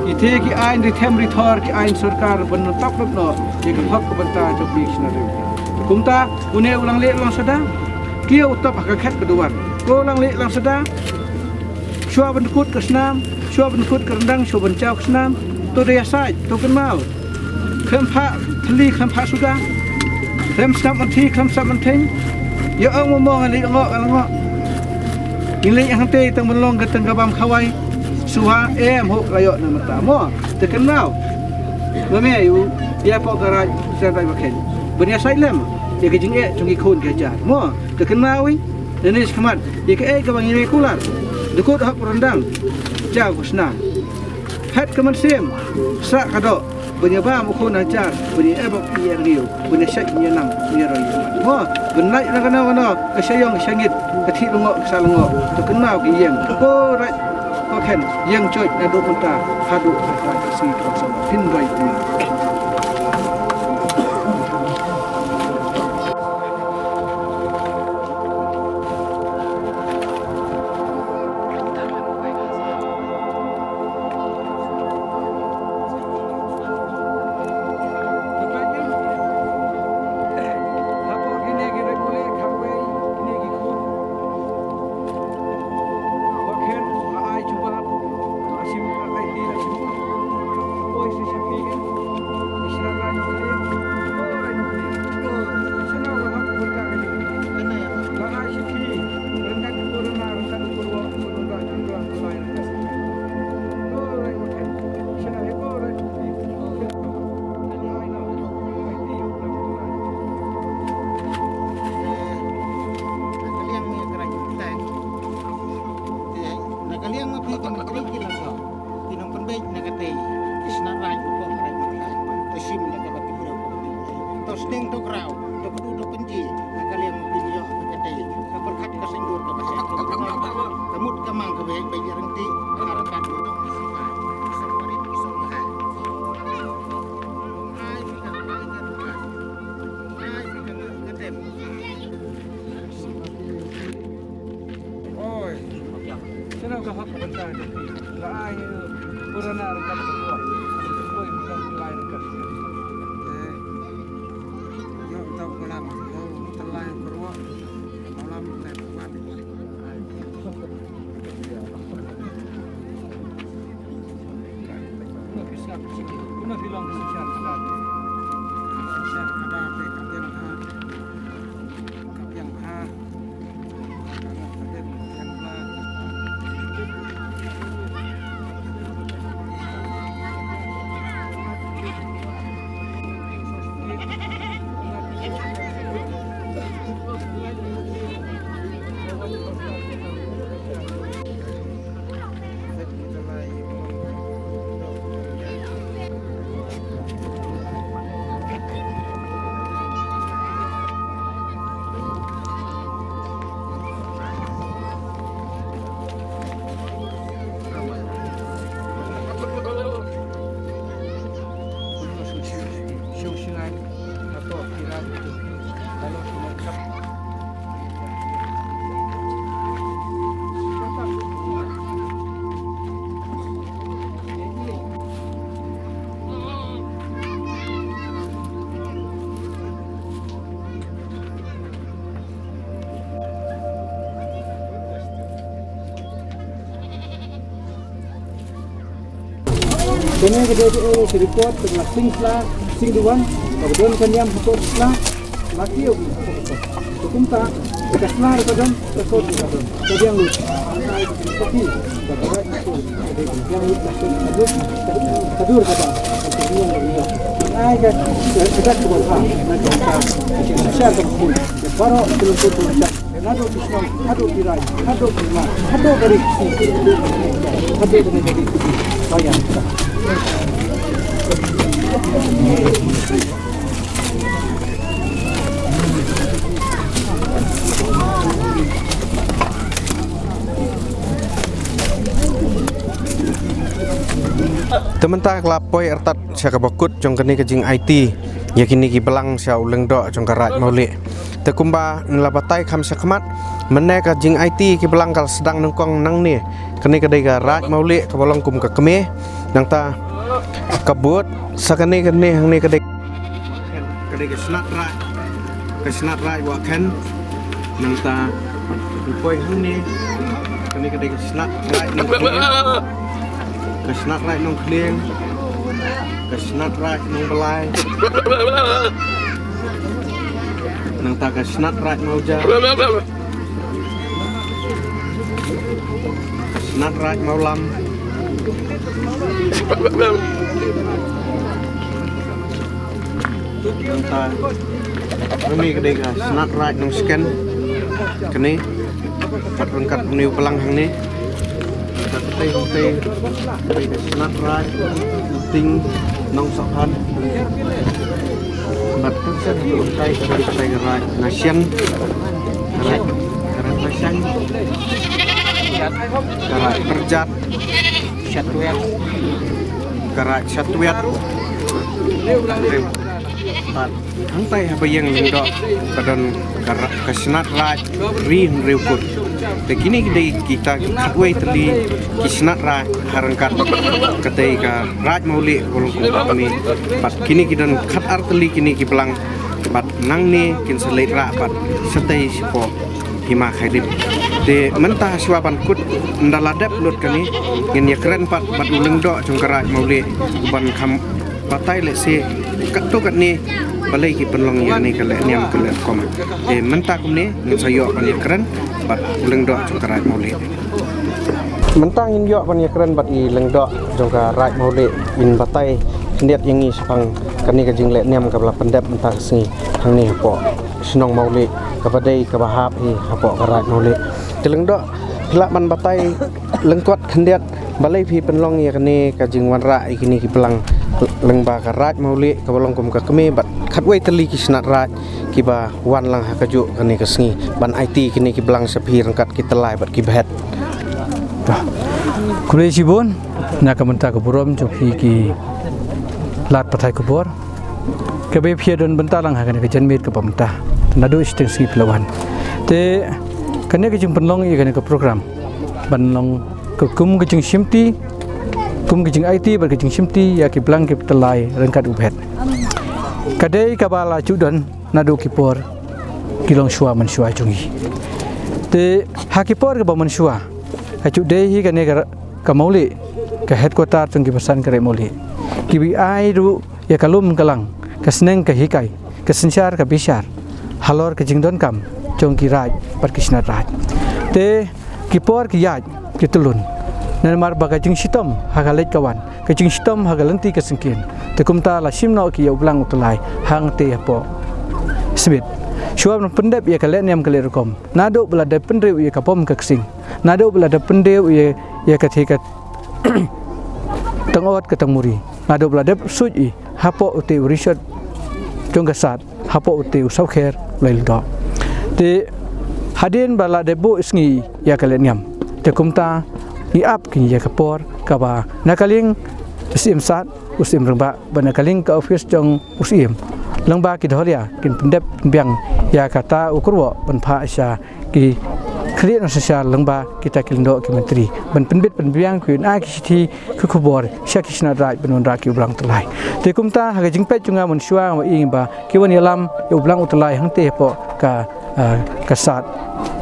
Ki thie ki aiñ ri them ri thor, ki aiñ sorkar ban ym tap lut noh ïa ka hok ka bynta jong phi ki Shnat Raid. Kumta une u Langlieh Langsada, kiew u top ha ka khet ka duwan. Ko Langlieh Langsada, shuwa ban kut ka snam, shuwa ban kut ka ryndang, shuwa ban jaw ka snam, to da ïasaid, to kynmaw. Khlem phah thylli, khlem phah suda. Khlem sngap mynthi, khlem sngap myntheiñ. Ïa ong mo mo ngan leit ngoh, ngan leit ngoh. Ngin leit hangtei tang ban long ka tang ka bam khawai. Suha em ho la ïoh na mynta mo. Te kynmaw. Ba me ïa u, ïa pok ka Raid, Shnat Raid Wakhen. Ban ïasaid lem ïa ka jingeh jong ki khun ki hajar mo. Te kynmaw ïa, lane shakhmat, ïa kaei kaba ngi ïa kular. Da kut hok ryndang, jaw ka snam. Phet ka mynsiem, sah ka doh, ban ïa bam u khun hajar, ban ïa ïa bok ïa rngiew, ban ïa shait ïa nang, ïa roi ïa mat. Mo, ban lait na kano kano ka shaiong ka shangit, ka thih lyngngoh ka sah lyngngoh, to kynmaw ki ïeng. Ko Raid Wakhen, ïeng joit naduh mynta haduh ha ka sngi ka song. Phin roi ïa mat. Na ka liang ma phi ka myntri ki la ko. Ki nong pynbeit na ka tei. Ki Shnat Raid u pok Raid Mawlai. Te shim na ka ba ki briew. To sdeng to kraw, to kdu to pynji. Na ka liang ma phi ïoh na ka tei. Ka pyrkhat ka seng dur ka ba seng. Ka mut ka mang ka ba ïa ba ïa rynti. Ka rakat. Ai phi ka ai ka ai ka tem. Oi. Sino ka hok ka bynta ka pi. Ka ai purana ryngkat ka ruh. Oi, bukan ka ai ryngkat. Eh. Yo, tau ka lam. Yo, talai ka ruh. Malam, tau ka lam. Kane ka dei ka report ka la sing sla, sing duwan, ka don ka niam hapoh sla, la kiew. Kumta ka sla ka don, ka sot ka don. Ka biang lut. Ka biang lut. Ka dur ka ba. Ai ka ka ka ba. Ka ka ka. Baroh ka. Haduh ki shnong, haduh ki rai, haduh ki mar, haduh ka ri, haduh ka ri, bayan. Te mynta ka la poi artat sha kaba kut jong kane ka jingaiti ïa kine ki blang sha u lyngdoh jong ka Raid Mawlieh. Te kumba ngi la batai kham sha khmat, mynne ka jingaiti ki blang ka la sdang nyngkong nangne. Kane ka dei ka Raid Mawlieh kaba long kum ka kmie. Nangta ka bud sa kane, kane hangne ka dei, ka dei ka shnat raid. Ka shnat raid Wahkhen. Nangta ngi poi hangne. Kane ka dei ka shnat raid Nongkhlieng. Ka shnat raid Nongkhlieng. Ka shnat raid Nongblai. Nangta ka shnat raid Mawja. Ka shnat raid Mawlam. Nangta kane ka dei ka shnat raid Nongshken. Kane. Bad ryngkat une u blang hangne. Bad katei, katei, katei ka shnat raid Ting Nongsohphan. Bad katei, katei, katei ka raid Nasian. Ka raid, ka raid Nasian. Ka raid Perjat. Ka raid Shatwiat. Bad hangtai haba ïeng lyngdoh ka don ka ra-, ka shnat raid Ri Hynriew Kut. Te kine ki dei kita ki khatwei tylli ki shnat raid ha ryngkat katei ka Raid Mawlieh ka long kum ka kmie. Bad kine ki don khatar tylli kine ki blang. Bad nangne kin sa leit rah bad shatei shapoh Hima Khyrim. Te mynta shuwa ban kut ynda la dep lut kane ngin ïakren pat bad u lyngdoh jong ka Raid Mawlieh u ban kham batai lehse katto katne balei ki pynlong ïa kane ka lehniam ka lehrukom. Te mynta kumne ngin sa ïoh ban ïakren bad u lyngdoh jong ka Raid Mawlieh. Mynta ngin ïoh ban ïakren bad i lyngdoh jong ka Raid Mawlieh in batai khyndiat ïa ngi shaphang kane ka jinglehniam kaba la pyndep mynta ka sngi hangne hapoh shnong Mawlieh kaba dei kaba hap hi hapoh ka Raid Mawlieh. Te lyngdoh phi lah ban batai lyngkot khyndiat balei phi pynlong ïa kane ka jingwanrah ïa kine ki blang lyngba ka Raid Mawlieh kaba long kum ka kmie bad khatwei tylli ki shnat raid kiba wan lang ha kajuh kane ka sngi ban aiti kine ki blang sha phi ryngkat ki tyllai bad ki bhet. Khublei shibun na ka bynta ka burom jong phi ki lad pathai khubor. Kaba phi don bynta lang ha kane ka janmiet kaba mynta. Naduh shiteng sngi phi la wan. Te kane ka jingpynlong ïa kane ka program ban long ka kum ka jingshimti, kum ka jingaiti bad ka jingshimti ïa ki blang ki tyllai ryngkat u bhet. Ka dei kaba la ju don naduh ki por ki longshuwa manshuwa jong ngi. Te ha ki por kaba manshuwa ka ju dei hi kane ka, ka Mawlieh, ka headquarter jong ki basan ka Raid Mawlieh. Kiba ai ruh ïa ka lum ka lang, ka sneng ka hikai, ka synshar ka bishar halor ka jingdonkam jong ki raid bad ki shnat raid. Te ki por ki ïaid ki tyllun. Namar ba ka jingshitom ha ka leit ka wan, ka jingshitom ha ka lynti ka syngkien. Te kumta la shim noh ki ïa u blang u tyllai hangtei hapoh Smit. Shuwa ban pyndep ïa ka lehniam ka lehrukom, naduh ba la dep pynriew ïa ka bom ka ksing, naduh ba la dep pynriew ïa, ïa ka thie ka tang ot ka tang muri, naduh ba la dep suit i hapoh utei u rishot jong ka Sad, hapoh utei u sawkher u la ïalehdoh. Te hadien ba la dep buh sngi ïa ka lehniam, te kumta ngi ap kine ïa ka por kaba na ka liang u Syiem Sad, u Syiem Rangbah bad na ka liang ka office jong u Syiem lyngba ki dholia kin pyndep pynbiang ïa kata u kyrwoh ban phah sha ki khlieh nongsynshar lyngba kita ki lyngdoh ki myntri ban pynbit pynbiang, ki ai ki shithi ki khubor sha ki shnat raid ban wanrah ki u blang u tyllai. Te kumta ha ka jingpeit jong nga mynshuwa nga ïohi ba ki wan ïalam ïa u blang u tyllai hangtei hapoh ka, ah, ka Sad.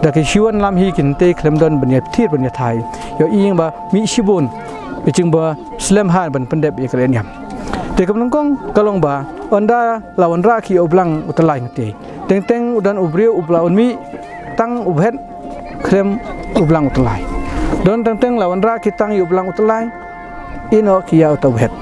Da ki shu wan lam hi ki hangtei khlem don ban ïathir ban ïathai. Ïohi ba mih shibun ka jingba slem ha ban pyndep ïa ka lehniam. Te ka nyngkong ka long ba ynda la wanrah ki ïa u blang u tyllai hangtei, teng teng u don u briew uba la wan mih tang u bhet khlem u blang u tyllai. Don teng teng la wanrah ki tang ïa u blang u tyllai, ïehnoh ki ïa uta u bhet.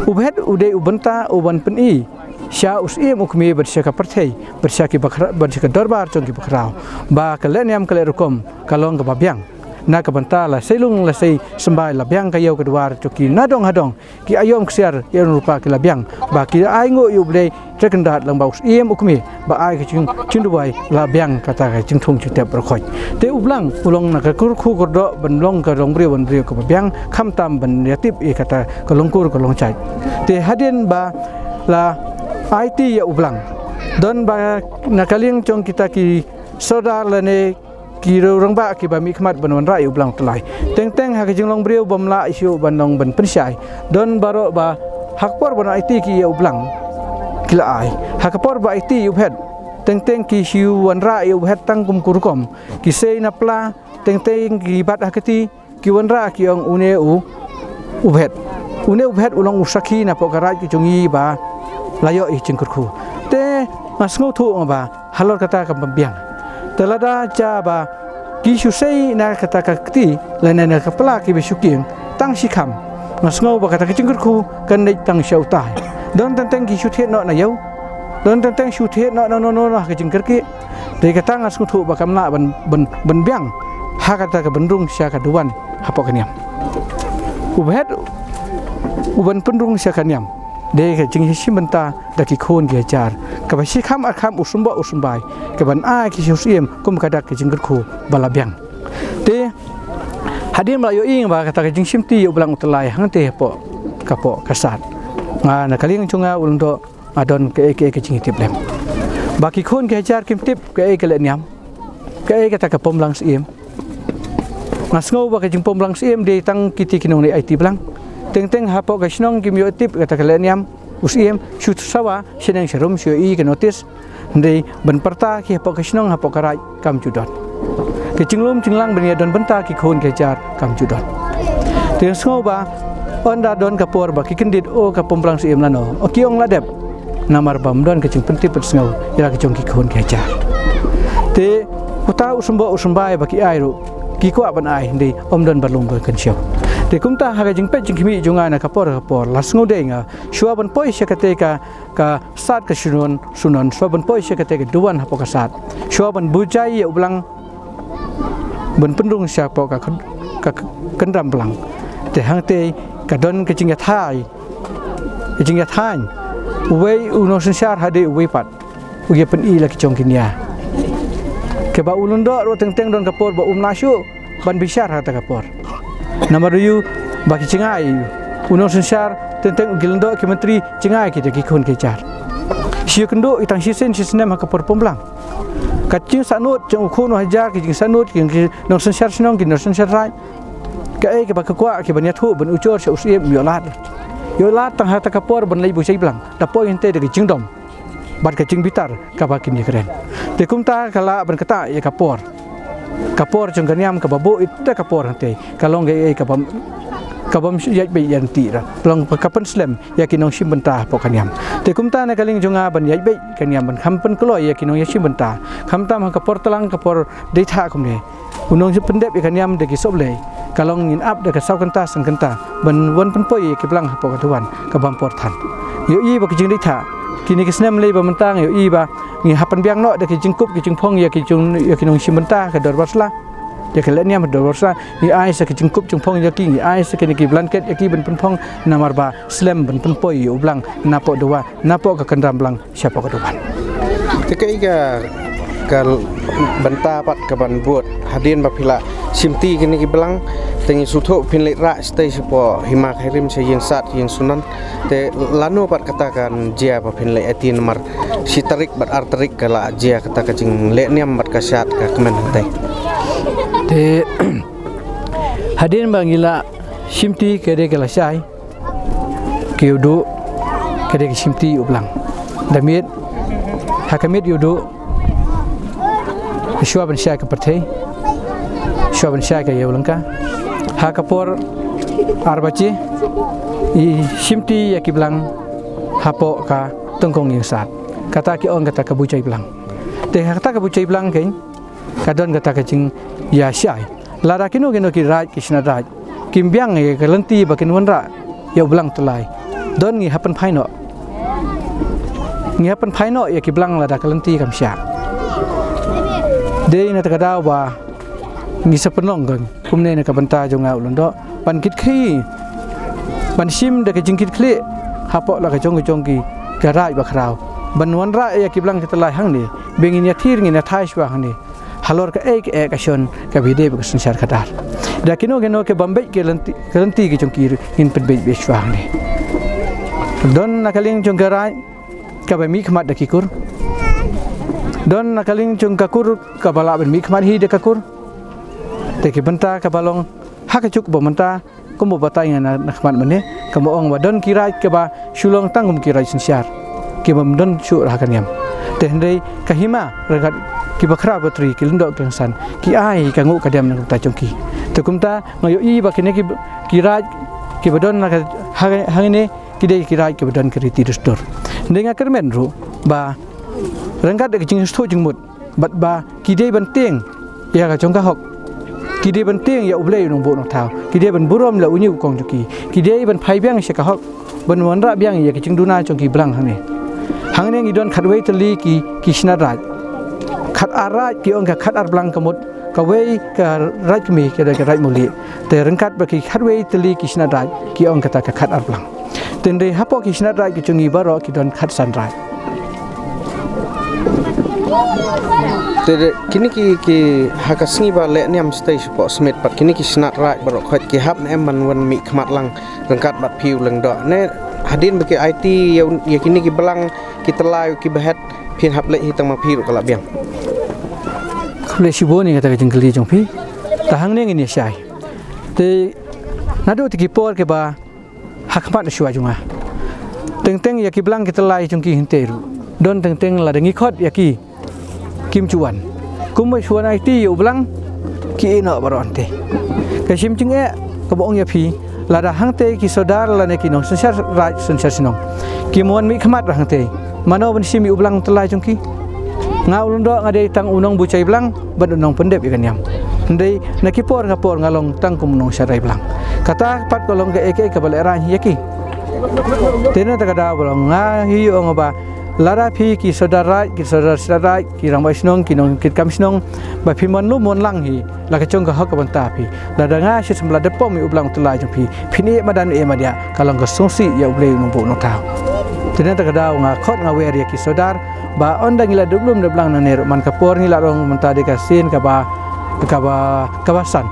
U bhet u dei u bynta u ban pyni sha u syiem u kmie bad sha ka pyrthei bad sha ki bakhra-, bad sha ka dorbar jong ki bakhraw ba ka lehniam ka leh rukom ka long kaba biang. Na ka bynta lashai lung lashai symbai la biang ka ïew ka dwar jong ki na dong ha dong, ki aïom ksiar ïa u rupa ki la biang ba ki ainguh ïa u Blei tyrkyndat lang ba u syiem u kmie ba ai ka jing, jingduwai la biang kata ka jingthung jingtep baroh khoit. Te u blang u long na ka kyrkhu kyrdoh ban long ka longbriew ban briew kaba biang, khamtam ban ïatip ïa kata ka longkur ka longjaid. Te hadien ba la aiti ïa u blang, don ba na ka liang jong kita ki sordar lane ki rangbah kiba mihkhmat ban wanrah ïa u blang u tyllai. Teng teng ha ka jinglong briew bym lah shuh ban long ban pynshai. Don baroh ba ha ka por ban aiti ki ïa u blang ki la ai. Ha ka por ba aiti ïa u bhet, teng teng ki shu wanrah ïa u bhet tang kum ka rukom. Ki sei na pla, teng teng ki bat ha ka kti, ki wanrah ki ong une u, u bhet. Une u bhet u long u sakhi napoh ka raid ka jong ngi ba la ïoh ïa ka jingkyrkhu. Te nga sngewthuh nga ba halor kata kam pynbiang. Te lada jia ba ki shu sei na kata ka kti lane na ka pla kiba shu kieng tang shi kham, nga sngew ba kata ka jingkyrkhu kan leit tang sha utai. Don teng teng ki shu thied noh na ïew, don teng teng shu thied noh na no no no ha ka jingkyrkieh. Te kata nga sngewthuh ba kam lah ban, ban, ban biang ha kata ka ban rung sha ka duwan hapoh ka niam. U bhet u ban pynrung sha ka niam dei ka jingshim bynta da ki khun ki hajar, kaba shi kham ar kham u symboh u symbai, kaban ai ki sha u syiem kum ka dak ka jingkyrkhu ba la biang. Te hadien ba la ïohi nga ba kata ka jingshimti ïa u blang u tyllai hangtei hapoh, hapoh ka sad, nga na ka liang jong nga u Lyngdoh nga don kaei kaei ka jingtip lem. Ba ki khun ki hajar kim tip kaei ka lehniam, kaei kata ka pom blang syiem. Nga sngew ba ka jingpom blang syiem dei tang kiti ki nongleit aiti blang. Teng teng hapoh ka shnong kim ïoh tip kata ka lehniam u syiem, shu sawa shaneng sharum shu ïohi ka notis. Hynrei ban pyrta ki hapoh ka shnong hapoh ka raid kam ju don. Ka jinglum jinglang ban ïa don bynta ki khun ki hajar kam ju don. Te nga sngew ba ynda don ka por ba ki kyndit, o ka pom blang syiem lano, o ki ong la dep. Namar ba ym don ka jingpyntip pynsngew ïa la ka jong ki khun ki hajar. Te uta u symboh u symbai ba ki ai ruh ki kwah ban ai, hynrei ym don ba lum ba kynshew. Te kumta ha ka jingpeit jingkhmih jong nga na ka por ka por la sngewdei nga shuwa ban poi sha katei ka, ka sad ka shnong Sunon, shuwa ban poi sha katei ka duwan hapoh ka sad, shuwa ban bujai ïa u blang ban pynrung sha hapoh ka, ka, ka kyndram blang. Te hangtei ka don ka jingïathai, ka jingïathaiñ uwei u nongsynshar hadien uwei pat, u ïa pyni la ki jong ki nia. Kaba u Lyngdoh ruh teng teng don ka por ba um lah shuh ban bishar ha kata ka por. Namar ïa u ba ki jngai u nongsynshar, teng teng u ki Lyngdoh ki myntri jngai ki da ki khun ki hajar. Shi kynduh i tang shisien shisnem ha ka por pom blang. Ka jingsahnud jong u khun u hajar, ki jingsahnud ki, ki nongsynshar shnong, ki nongsynshar raid. Kaei kaba ka kwah ki ban ïathuh ban ujor sha u syiem, ym ïoh lad. Ïoh lad tang ha kata ka por ban leit bujai blang, da poi hangtei da ka jingdom bad ka jingbitar kaba kim ïakren. Te kumta ka lah ban ktah ïa ka por. Ka por jong ka niam kaba buh ïa kata ka por hangtei ka long kaei kaei kaba, kaba ym ïaid beit ïaid lynti ruh. Long ka pynslem ïa ki nongshim bynta hapoh ka niam. Te kumta na ka liang jong nga ban ïaid beit ka niam ban kham pynkloi ïa ki nongïashim bynta. Khamtam ha ka por tlang ka por dei thah kumne. U nongpyndep ïa ka niam da ki sohblei ka long ngin ap da ka saw kynta san kynta ban wan pynpoi ïa ki blang hapoh ka duwan ka bam por than. Ïohi ba ki jingdei thah kine ki snem lei ba mynta, ïohi ba ngi hap pynbiang noh da ki jingkup ki jingphong ïa ki jong, ïa ki nongshim bynta ka dorbar sla. Ïa ka lehniam ka dorbar sla ngi ai sa ki jingkup jingphong ïa ki, ngi ai sa kine ki blanket ïa ki ban pynphong namar ba slem ban pynpoi ïa u blang napoh duwan, napoh ka kyndram blang shapoh ka duwan. Te kaei ka, ka bynta pat ka ban bud hadien ba phi la shimti kine ki blang, te ngi sngewthuh phin leit rah shatei shapoh hima Khairim sha ïing sad ïing Sunon. Te lano pat kata kan jia ba phin leit aiti, namar shi tarik bad ar tarik ka la jia kata ka jinglehniam bad ka shad ka kmen hangtei. Te hadien ba ngi la shimti ka dei ka lashai, ka ïuhduh ka dei ka shimti u blang. Da miet, ha ka miet ïuhduh, shuwa ban shai ka pyrthei, shuwa ban shai ka ïew lyngka. Ha ka por Ar baje i shimti ïa ki blang hapoh ka tyngkong ïing sat. Kata ki ong kata ka bujai blang. Te ha kata ka bujai blang kein ka don kata ka jingïashai. Lada kino kino ki raid ki shnat raid kim biang ïa ka lynti ba kin wanrah ïa u blang tyllai, don ngi hap pynphai noh. Ngi hap pynphai noh ïa ki blang lada ka lynti kam shah. Dei na kata ka daw ba ngi sa pynlong kumne na ka bynta jong nga u Lyngdoh ban kit khlieh, ban shim da ka jingkit khlieh hapoh la ka jong ka jong ki ka raid ba khraw ban wanrah ïa ki blang ki tyllai hangne. Ba ngin ïathir ngin ïathai shuwa hangne halor kaei kaei ka shon kaba ïadei bad ka synshar khadar. Da kino kino ki bym beit ki lynti, ki lynti ki jong ki ruh ngin pynbeit beit shuwa hangne. Don na ka liang jong ka raid kaba mihkhmat da ki kur. Don na ka liang jong ka kur kaba lah ban mihkhmat hi da ka kur. Te ki bynta kaba long ha ka juk ba mynta kumba batai nga na, na khmat mynne, kaba ong ba don ki raid kiba shu long tang kum ki raid synshar, ki bym don shuh ha ka niam. Te hynrei ka hima ryngkat kiba khraw batri ki Lyngdoh ki Lyngsan ki ai ka nguh ka diam na ka bynta jong ki. Te kumta nga ïohi ba kine ki, ki raid kiba don na ka ha, hangne ki dei ki raid kiba don ki riti dustur. Hynrei nga kyrmen ruh ba ryngkat da ka jingsngewthuh jingmut bad ba ki dei ban tieng ïa ka jong ka hok. Ki dei ban tieng ïa U Blei U Nongbuh Nongthaw. Ki dei ban burom la u ñiuh u kong jong ki. Ki dei ban phai biang sha ka hok, ban wanrah biang ïa ka jingduna jong ki blang hangne. Hangne ngi don khatwei tylli ki, ki shnat raid. Khatar raid ki ong ka khatar blang ka mut, kawei ka raid kmie ka dei ka raid Mawlieh. Te ryngkat bad ki khatwei tylli ki shnat raid ki ong kata ka khatar blang. Te hynrei hapoh ki shnat raid ki jong ngi baroh ki don khatsan raid. Te de, kine ki, ki ha ka sngi ba leh niam shatei shapoh Smit pat kine ki shnat raid baroh khoit ki hap ne em ban wan mihkhmat lang ryngkat bad phi u Lyngdoh? Ne hadien ba ki aiti ïa, ïa kine ki blang ki tyllai ki bahet phin hap leh hi tang ma phi ruh ka la biang. Khublei shibun ïa kata ka jingkylli jong phi. Te hangne ngin ïa shai. Te naduh te ki por kiba ha khmat shuwa jong nga. Teng teng ïa ki blang ki tyllai jong ki hangtei ruh don teng teng lada ngi khot ïa ki kim ju wan. Kumba shu wan aiti ïa u blang ki ïeh noh baroh hangtei. Ka shim jingeh kaba ong ïa phi lada hangtei ki sordar lane ki nongsynshar raid synshar shnong kim wan mihkhmat hangtei. Mano ban shim ïa u blang tyllai jong ki? Nga u Lyngdoh nga dei tang u nongbujai blang bad u nongpyndep ïa ka niam. Hynrei na ki por nga por nga long tang kum u nongsharai blang. Kata pat ka long kaei kaei kaba lehraiñ ïa ki. Te na kata ka daw ba long nga hi ong ba lada phi ki sordar raid, ki sordar shnat raid, ki rangbah shnong, ki nongkitkam shnong ba phi mon lum mon lang hi la ka jong ka hok ka bynta phi. Lada nga shi symbai da pom ïa u blang tyllai jong phi, phin ïeh madan ïeh madiah, ka long ka sngewsih ïa U Blei U Nongbuh Nongthaw. Te na kata ka daw nga khot nga wer ïa ki sordar ba ynda ngi la dep lum dep lang nangne ruh man ka por ngi la rong mynta dei ka sien kaba, kaba, kaba san.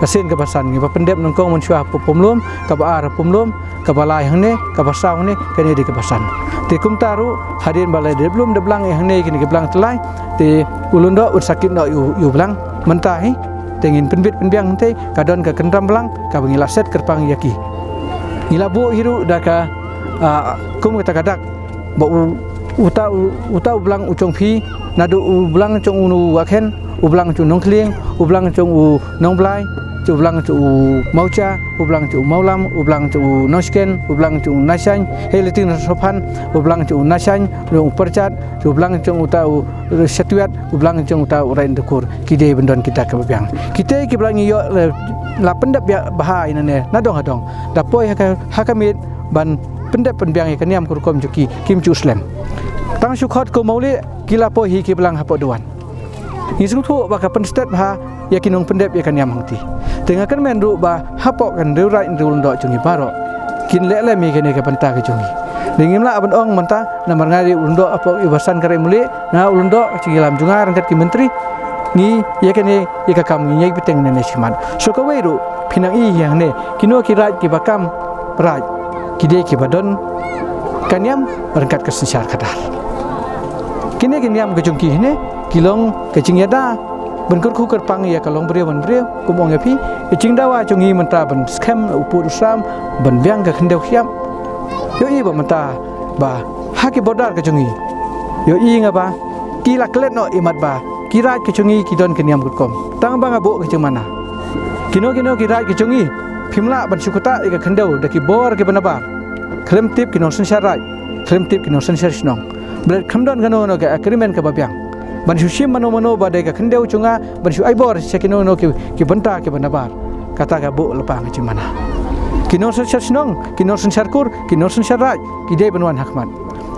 Ka sien kaba san ngi ba pyndep nyngkong mynshuwa ha pom lum, kaba ar ha pom lum, kaba lai hangne, kaba saw hangne, kane dei kaba san. Te kumta ruh hadien ba la dep lum dep lang ïa hangne kine ki blang tyllai, te u Lyngdoh un sa kit noh ïa u, ïa u blang mynta hi. Te ngin pynbit pynbiang hangtei, ka don ka kyndam blang kaba ngi la set kyrpang ïa ki. Ngi la buh hi ruh da ka, ah, kum kata ka dak ba u, uta u, uta u blang u jong phi, naduh u blang jong u Wakhen, u blang jong u Nongkhlieng, u blang jong u Nongblai, u blang jong u Mawja, u blang jong u Mawlam, u blang jong u Nongsken, u blang jong u Nasain, hei lynti Nongsophan, u blang jong u Nasain, u Pyrjat, u blang jong uta u Shatuat, u blang jong uta u Raindakur. Ki dei ban don kita kiba biang. Kita kiba la ngi ïoh, eh, la pyndep ïa bha ïa nane na dong ha dong. Da poi ha ka, ha ka miet ban pyndep pynbiang ïa ka niam ka rukom jong ki, kim ju slem. Tang shu khot ko Mawlieh ki la poi hi ki blang hapoh duwan. Ngi sngewthuh ba ka pynstet bha ïa ki nongpyndep ïa ka niam hangti. Te nga kyrmen ruh ba hapoh ka Hynriew Raid Hynriew Lyngdoh jong ngi baroh kin leh lem ïa kane ka bynta ka jong ngi. Dei ngim lah ban ong mynta namar nga dei u Lyngdoh hapoh i Basan ka Raid Mawlieh, nga u Lyngdoh ka jingïalam jong nga ryngkat ki myntri. Ngi ïa kane ïa ka kam ngi ïai bteng nane shikhmat. Shuh kawei ruh phi nang ïohi hangne kino ki raid kiba kam raid ki dei kiba don ka niam ryngkat ka synshar khadar. Kine ki niam ka jong ki hangne ki long ka jingïada ban kyrkhu kyrpang ïa ka longbriew manbriew. Kum ong ïa phi, ka jingdawa jong ngi mynta ban skhem u pud u sam, ban biang ka khyndew khiam. Ïohi ba mynta ba ha ki border ka jong ngi, ïohi nga ba ki la klet noh imat ba ki raid ka jong ngi ki don ka niam ka rukom. Tang ba nga buh ka jingmana, kino kino ki raid ka jong ngi, Kim lah ban shu ktah ïa ka khyndew da ki bor kiba nabar. Khlem tip ki nongsynshar raid, khlem tip ki nongsynshar shnong. Bad khlem don kano kano ka agreement kaba biang ban shu shim mano mano ba dei ka khyndew jong nga ban shu ai bor sha kino kino ki, ki bynta kiba nabar. Kata ka buh lypa ka jingmana. Ki nongsynshar shnong, ki nongsynshar kur, ki nongsynshar raid, ki dei ban wan ha khmat.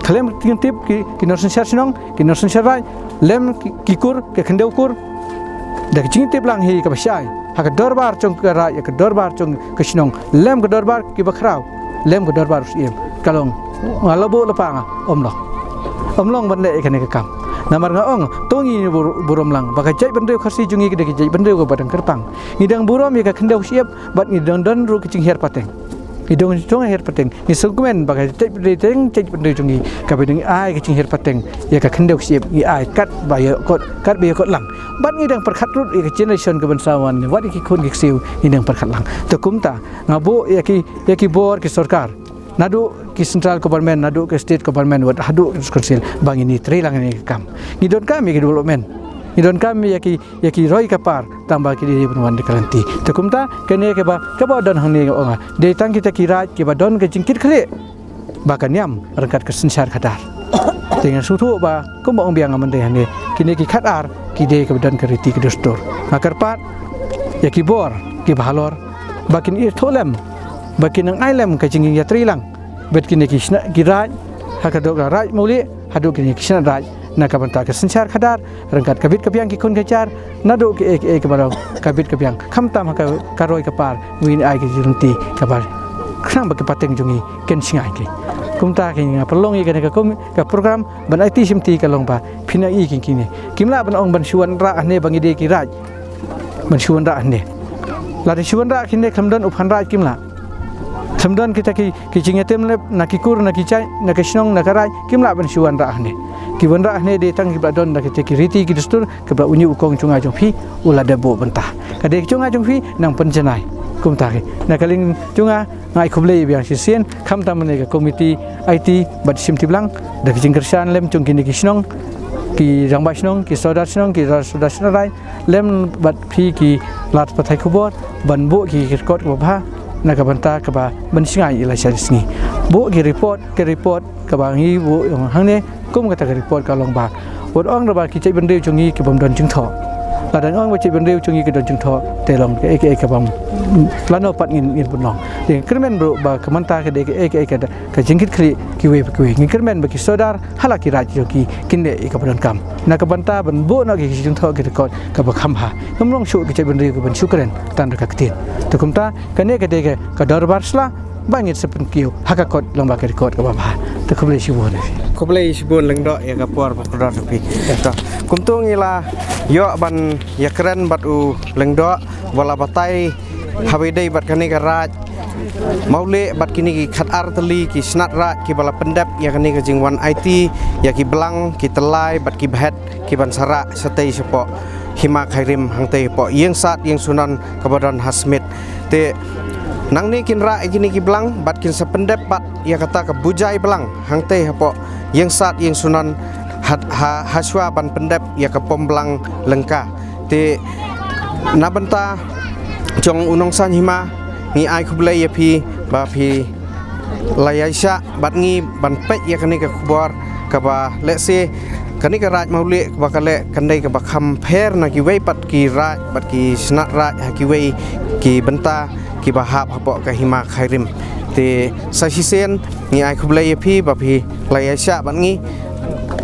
Khlem tip ki, ki nongsynshar shnong, ki nongsynshar raid, lem ki, ki kur, ki khyndew kur. Da ka jingtip lang hi kaba shai ha ka dorbar jong ka raid, ha ka dorbar jong ka shnong, lem ka dorbar kiba khraw, lem ka dorbar u Syiem. Ka long, nga la buh lypa nga, ym long. Ym long ban leh ïa kane ka kam. Namar nga ong, to ngi bur-, burom lang ba ka jaitbynriew Khasi jong ngi ka dei ka jaitbynriew kaba dang kyrpang. Ngi dang burom ïa ka khyndew Syiem, bad ngi dang don ruh ka jinghiar pateng. Ngi dang jong hiar pateng. Ngi sngewkmen ba ka jaitbynriew, jaitbynriew jong ngi kaba dang ai ka jinghiar pateng ïa ka khyndew Syiem, ngi ai katba ïa kot, katba ïa kot lang. Bad ngi dang pyrkhat ruh ïa ka generation kaban sa wan, wat ïa ki khun ki ksiew ngi dang pyrkhat lang. Te kumta nga buh ïa ki, ïa ki bor ki sorkar, naduh ki central government, naduh ki state government, wat haduh ki council, ba ngin ïatrei lang ïa ka kam. Ngi donkam ïa ki development, ngi donkam ïa ki, ïa ki roi ka par, tang ba ki dei ban wan da ka lynti. Te kumta kane kaba, kaba don hangne, nga ong, dei tang kita ki raid kiba don ka jingkitkhlieh ba ka niam ryngkat ka synshar khadar. Te nga sngewthuh ba kumba ong biang nga mynta hangne, kine ki khadar ki dei kiba don ka riti ka dustur. Nga kyrpad ïa ki bor kiba halor ba kin ïathuh lem, ba kin nang ai lem ka jingïatrei lang bad kine ki shnat, ki raid, ha ka dok ka raid Mawlieh haduh kine ki shnat raid, na ka bynta ka synshar khadar ryngkat ka bit ka biang ki khun ka jar, naduh kiei kiei kiba long ka bit ka biang, khamtam ha ka, ka roi ka par, ngin ai ka jingryntih kaba khnang ba ki pateng jong ngi kin shngaiñ ki. Kumta ki, nga pynlong ïa kane ka kum, ka program ban aiti shimti ka long ba phin ïohi ïa kine. Kim lah ban ong ban shu wanrah hangne ba ngi dei ki raid ban shu wanrah hangne. Lada shu wanrah kine, khlem don u phan raid, kim lah. Khlem don kita ki, ki jingïatem lep na ki kur, na ki jait, na ki shnong, na ka raid, kim lah ban shu wanrah hangne. Ki wanrah hangne dei tang kiba don da kita ki riti ki dustur kiba une u kong jong nga jong phi u la dep buh bynta. Ka dei ka jong nga jong phi nang pynjanai. Kumta ki, na ka liang jong nga, nga ai khublei biang shisien, khamtam ïa ka komiti aiti bad shimti blang da ka jingkyrshan lem jong kine ki shnong, ki rangbah shnong, ki sordar shnong, ki sordar shnong raid, lem bad phi ki lad pathai khubor, ban buh ki record kaba bha na ka bynta kaba ban shngaiñ ïa la shisngi. Buh ki report, ki report kaba ngi buh ïa hangne, kum kata ka report ka long ba, wat ong ruh ba ki jaitbynriew jong ngi ki bym don jingthoh. Lada ngi ong ba jaitbynriew jong ngi ki don jingthoh, te long kaei kaei ka bym, lano pat ngin, ngin pynlong. Te kyrmen ruh ba ka mynta ka dei kaei kaei ka da ka jingkitkhlieh kiwei pa kiwei. Ngi kyrmen ba ki sordar ha la ki raid jong ki kin leh ïa kaba donkam na ka bynta ban buh noh ki jingthoh ki record kaba kham bha. Ngim long shuh ki jaitbynriew kiban shu kren tang da ka ktien. Te kumta kane ka dei ka, ka dorbar sla ba ngin sa pynkiew ha ka kot lyngba ka record kaba bha. Te khublei shibun. Khublei shibun Lyngdoh ïa ka por ba kordor phi. Kumto ngi la ïoh ban ïakren bad u Lyngdoh ba la batai haba ïadei bad kane ka raid Mawlieh bad kine ki khatar tylli ki shnat raid kiba la pyndep ïa kane ka jingwan aiti ïa ki blang, ki tyllai bad ki bhet kiban sa rah shatei shapoh Hima Khyrim hangtei hapoh ïing sad ïing sunon kaba don ha Smit. Te nangne kin rah ïa kine ki blang bad kin sa pyndep pat ïa kata ka bujai blang hangtei hapoh ïing sad ïing sunon ha, ha, hashwa ban pyndep ïa ka pom blang lyngka. Te na bynta jong u nongsan hima, ngi ai khublei ïa phi ba phi la ïaishah bad ngi ban peit ïa kane ka khubor kaba lehse kane ka raid Mawlieh kaba ka leh kan dei kaba kham pher na kiwei pat ki raid bad ki shnat raid ha kiwei ki bynta kiba hap hapoh ka Hima Khyrim. Te sa shisien ngi ai khublei ïa phi ba phi la ïaishah bad ngi.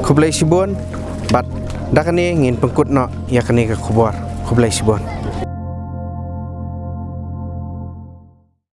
Khublei shibun. Bad da kane ngin pynkut noh ïa kane ka khubor. Khublei shibun.